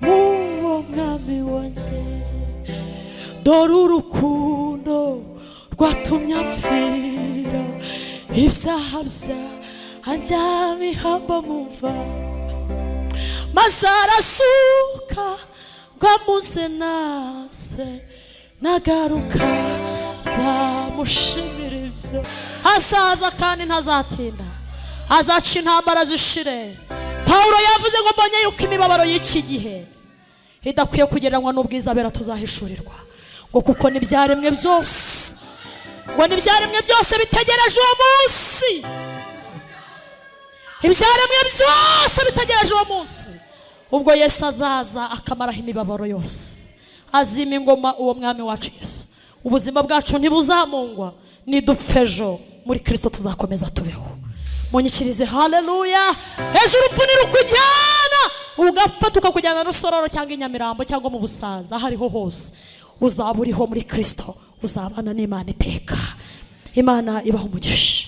uwo mwami wanjye. Dore urukundo rwatumye apfira ibyaha byanjye bihamba mu mva, maze arasuka ngo amuze nase nagaruka zamushimira ibyo. Azaza kandi ntazatinda, azaca intambara zishire. Pawulo yavuze ngo mbonye yuko imibabaro y'iki gihe idakwiye kugereranywa n'ubwiza bera tuzahishurirwa, ngo kuko n'ibyaremwe byose, ngo n'ibyaremwe byose bitegereje uwo munsi. Ibyaremwe byose bitegereje uwo munsi ubwo Yesu azaza akamaraho imibabaro yose, azima ingoma uwo mwami wacu Yesu. Ubuzima bwacu ntibuzamungwa, nidupfa ejo muri Kristo tuzakomeza tubeho. Munyikirize haleluya. Ejo urupfu nirukujyana ugapfa tukakujyana Rusororo cyangwa i Nyamirambo cyangwa mu Busanza, aho ariho hose uzaba uriho muri Kristo, uzabana n'Imana iteka. Imana ibaho umugisha.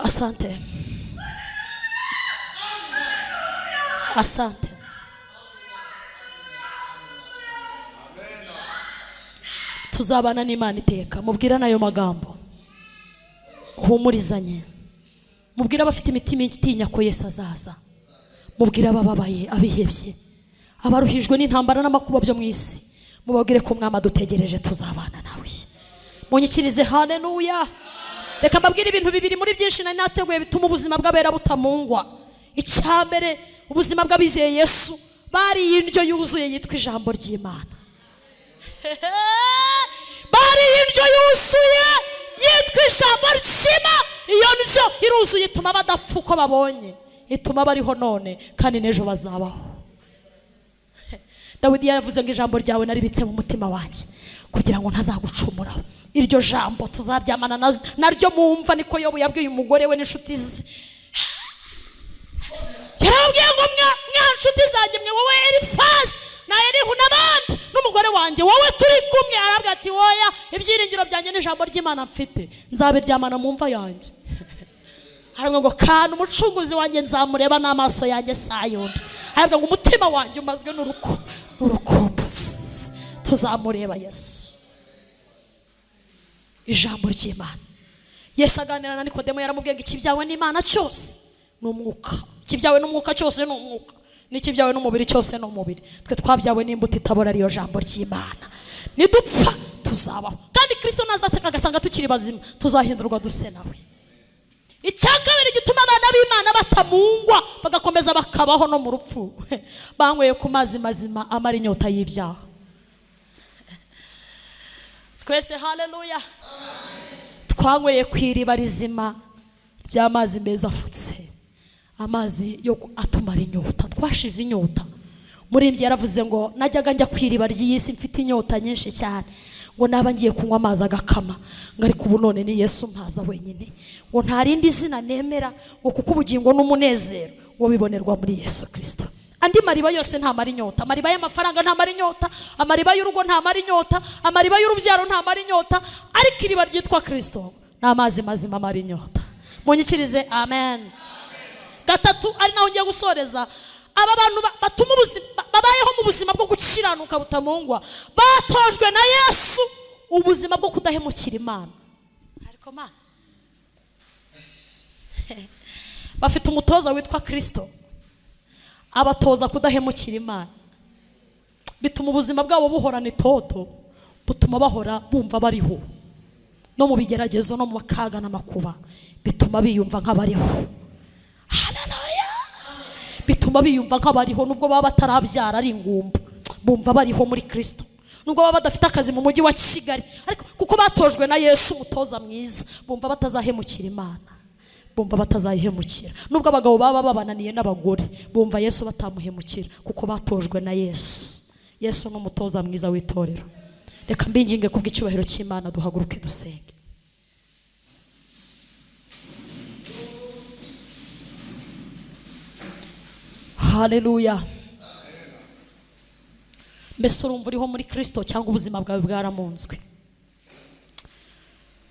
Asante. Asante. Tuzabana n'Imana iteka. Mubwira nayo magambo, humurizanye. Mubwira abafite imitima itinya ko Yesu azaza. Mubwira abababaye, abihebye, abaruhijwe n'intambara n'amakuba byo mu isi. Mubabwire ko Umwami adutegereje, tuzabana nawe. Munyikirize haleluya. Reka mbabwire ibintu bibiri muri byinshi nari nateguye bituma ubuzima bw'abera butamungwa. Icyambere, ubuzima bw'abizeye Yesu bariye indyo yuzuye yitwa ijambo ry'Imana. Bariye indyo yuzuye yitwa ijambo ry'Imana. Iyo ndyo iruzuye ituma badapfa uko babonye, ituma bariho none kandi n'ejo bazabaho. Dawidi yaravuze ngo ijambo ryawe naribitse mu mutima wanjye kugira ngo ntazagucumuraho. Iryo jambo tuzaryamana naryo mumva, niko Yobu yabwiye umugore we n'inshuti ze. Yarabwiye ngo mwa nshuti zanjye mwe, wowe Elifazi na Elihu n'abandi n'umugore wanjye wowe turi kumwe. Arabwira ati woya, ibyiringiro byanjye n'ijambo ry'Imana mfite nzabiryamana mu mva yanjye. Arabwira ngo kandi umucunguzi wanjye nzamureba n'amaso yanjye sayundi. Arabwira ngo umutima wanjye umazwe n'urukumbuzi, tuzamureba Yesu. Ijambo ry'Imana. Yesu aganira na Nikodemo yaramubwiye ngo ikibyawe n'Imana cyose ni umwuka, ikibyawe n'umwuka cyose ni umwuka, n'ikibyawe n'umubiri cyose ni umubiri. Twe twabyawe n'imbuto itabora ariyo jambo ry'Imana. Nidupfa tuzabaho, kandi Kristo naza agasanga tukiri bazima tuzahindurwa duse nawe. Icya kabiri gituma abana b'Imana batamungwa bagakomeza bakabaho no mu rupfu, banyweye ku mazi mazima amara inyota y'ibyaha. Twese haleluya. Twanyweye ku iriba rizima ry'amazi meza afutse, amazi yo atumara inyota. Twashize inyota. Murimbyi yaravuze ngo najyaga njya ku iriba ry'iyi si mfite inyota nyinshi cyane, ngo naba ngiye kunywa amazi agakama, ngo ariko ubu none ni Yesu mpaza wenyine, ngo nta rindi zina nemera, ngo kuko ubugingo n'umunezero ngo bibonerwa muri Yesu Kristo. Andi mariba yose ntamara inyota. Amariba y'amafaranga ntamara inyota, amariba y'urugo ntamara inyota, amariba y'urubyaro ntamara inyota, ariko iriba ryitwa Kristo ni amazi mazima amara inyota. Munyikirize amen. Gatatu, ari naho ngiye gusoreza, aba bantu batuma ubuzima babayeho mu buzima bwo gukiranuka butamungwa, batojwe na Yesu ubuzima bwo kudahemukira Imana. Ariko ma bafite umutoza witwa Kristo, abatoza kudahemukira Imana. Bituma ubuzima bwabo buhorana itoto, butuma bahora bumva bariho no mu bigeragezo no mu makaga n'amakuba, bituma biyumva nk'abariho. Haleluya. Bituma biyumva nk'abariho nubwo baba batarabyara ari ingumba, bumva bariho muri Kristo. Nubwo baba badafite akazi mu mujyi wa Kigali, ariko kuko batojwe na Yesu umutoza mwiza, bumva batazahemukira Imana, bumva batazayihemukira. Nubwo abagabo baba babananiye n'abagore, bumva Yesu batamuhemukira kuko batojwe na Yesu. Yesu ni umutoza mwiza w'itorero. Reka mbinginge kubw'icyubahiro cy'Imana duhaguruke dusenge. Haleluya. Mbese urumva uriho muri Kristo cyangwa ubuzima bwawe bwaramunzwe?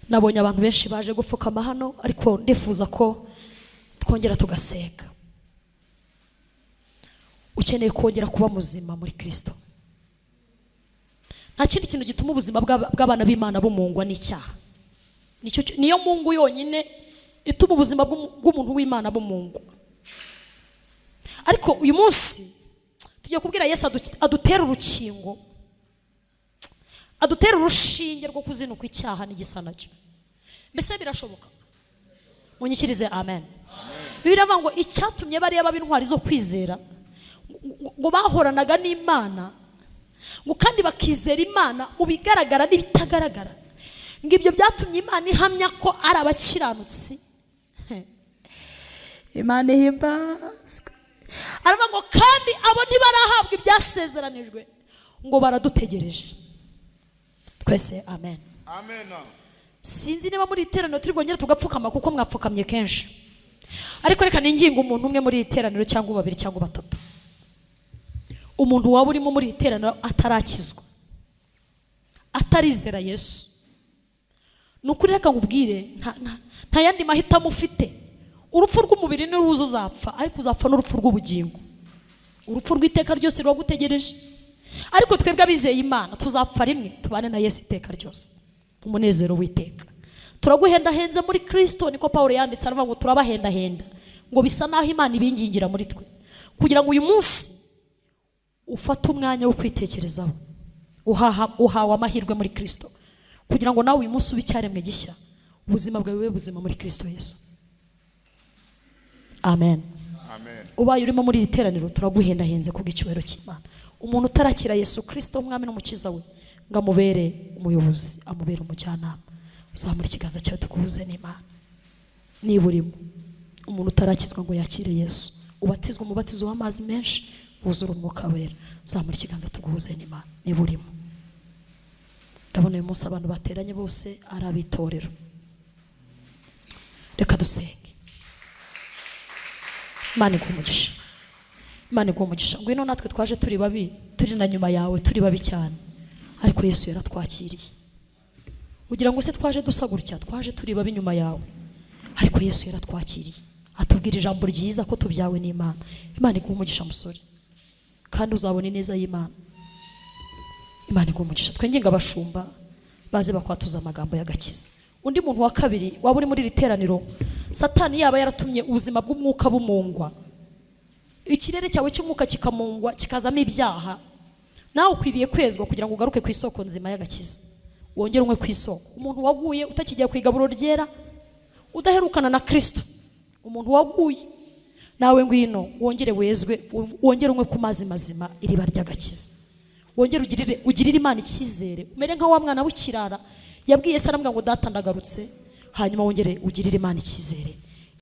Nabonye abantu benshi baje gupfukama hano, ariko ndifuza ko twongera tugasenga. Ukeneye kongera kuba muzima muri Kristo. Nta kindi kintu gituma ubuzima bw'abana b'Imana bumungwa n'icyaha. Niyo mungu yonyine ituma ubuzima bw'umuntu w'Imana bumungwa. Ariko uyu munsi tugiye kubwira Yesu adutera urukingo, adutera urushinge rwo kuzinuka icyaha n'igisa nacyo. Mbese birashoboka? Munyikirize amen. Bibiliya iravuga ngo icyatumye bariya baba intwari zo kwizera, ngo bahoranaga n'Imana, ngo kandi bakizera Imana mu bigaragara n'ibitagaragara, ngo ibyo byatumye Imana ihamya ko ari abakiranutsi. Imana ihimbazwe. Aravuga ngo kandi abo ntibarahabwa ibyasezeranijwe, ngo baradutegereje twese. Amen. Amen. Sinzi niba muri iteraniro turi bwongere tugapfukama kuko mwapfukamye kenshi, ariko reka ninginga umuntu umwe muri iteraniro cyangwa babiri cyangwa batatu, umuntu waba urimo muri iteraniro atarakizwa, atarizera Yesu, nukuri reka nkubwire, nta yandi mahitamo ufite. Urupfu rw'umubiri niruza uzapfa, ariko uzapfa n'urupfu rw'ubugingo. Urupfu rw'iteka ryose ruragutegereje. Ariko twebwe abizeye Imana tuzapfa rimwe tubane na Yesu iteka ryose, umunezero w'iteka. Turaguhendahenze muri Kristo, niko Paulo yanditse aravuga ngo turabahendahenda, ngo bisa naho Imana ibingingira muri twe, kugira ngo uyu munsi ufate umwanya wo kwitekerezaho. Uhawe amahirwe muri Kristo, kugira ngo nawe uyu munsi ube icyaremwe gishya, ubuzima bwawe bube buzima muri Kristo Yesu. Amen. Amen. Ubaye urimo muri iri teraniro turaguhendahenze kubw'icyubahiro cy'Imana. Umuntu utarakira Yesu Kristo umwami n'umukiza we, ngo amubere umuyobozi, amubere umujyanama, uzamura ikiganza cyawe tuguhuze n'Imana. Niba urimo umuntu utarakizwa ngo yakire Yesu, ubatizwe umubatizo w'amazi menshi wuzura umwuka wera, uzamura ikiganza tuguhuze n'Imana. Niba urimo, ndabona uyu munsi abantu bateranye bose ari abitorero. Reka dusenge. Imana iguhe umugisha. Imana iguhe umugisha. Ngwino natwe twaje turi babi, turi na nyuma yawe turi babi cyane, ariko Yesu yaratwakiriye. Ugira ngo se twaje dusa gutya, twaje turi babi nyuma yawe, ariko Yesu yaratwakiriye, atubwira ijambo ryiza ko tubyawe n'Imana. Imana iguhe umugisha musore, kandi uzabona ineza y'Imana. Imana iguhe umugisha. Twinginga abashumba baze bakwatuza amagambo y'agakiza. Undi muntu wa kabiri waba uri muri iri teraniro, Satani yaba yaratumye ubuzima bw'umwuka bumungwa, ikirere cyawe cy'umwuka kikamungwa kikazamo ibyaha, nawe ukwiriye kwezwa kugira ngo ugaruke ku isoko nzima y'agakiza, wongere unywe ku isoko. Umuntu waguye utakijya ku igaburo ryera, udaherukana na Kristo, umuntu waguye nawe ngwino wongere wezwe, wongere unywe ku mazi mazima, iriba ry'agakiza, wongere ugirire Imana icyizere, umere nka wa mwana w'ikirara yabwiye se aramubwira ngo data ndagarutse. Hanyuma wongere ugirire Imana icyizere.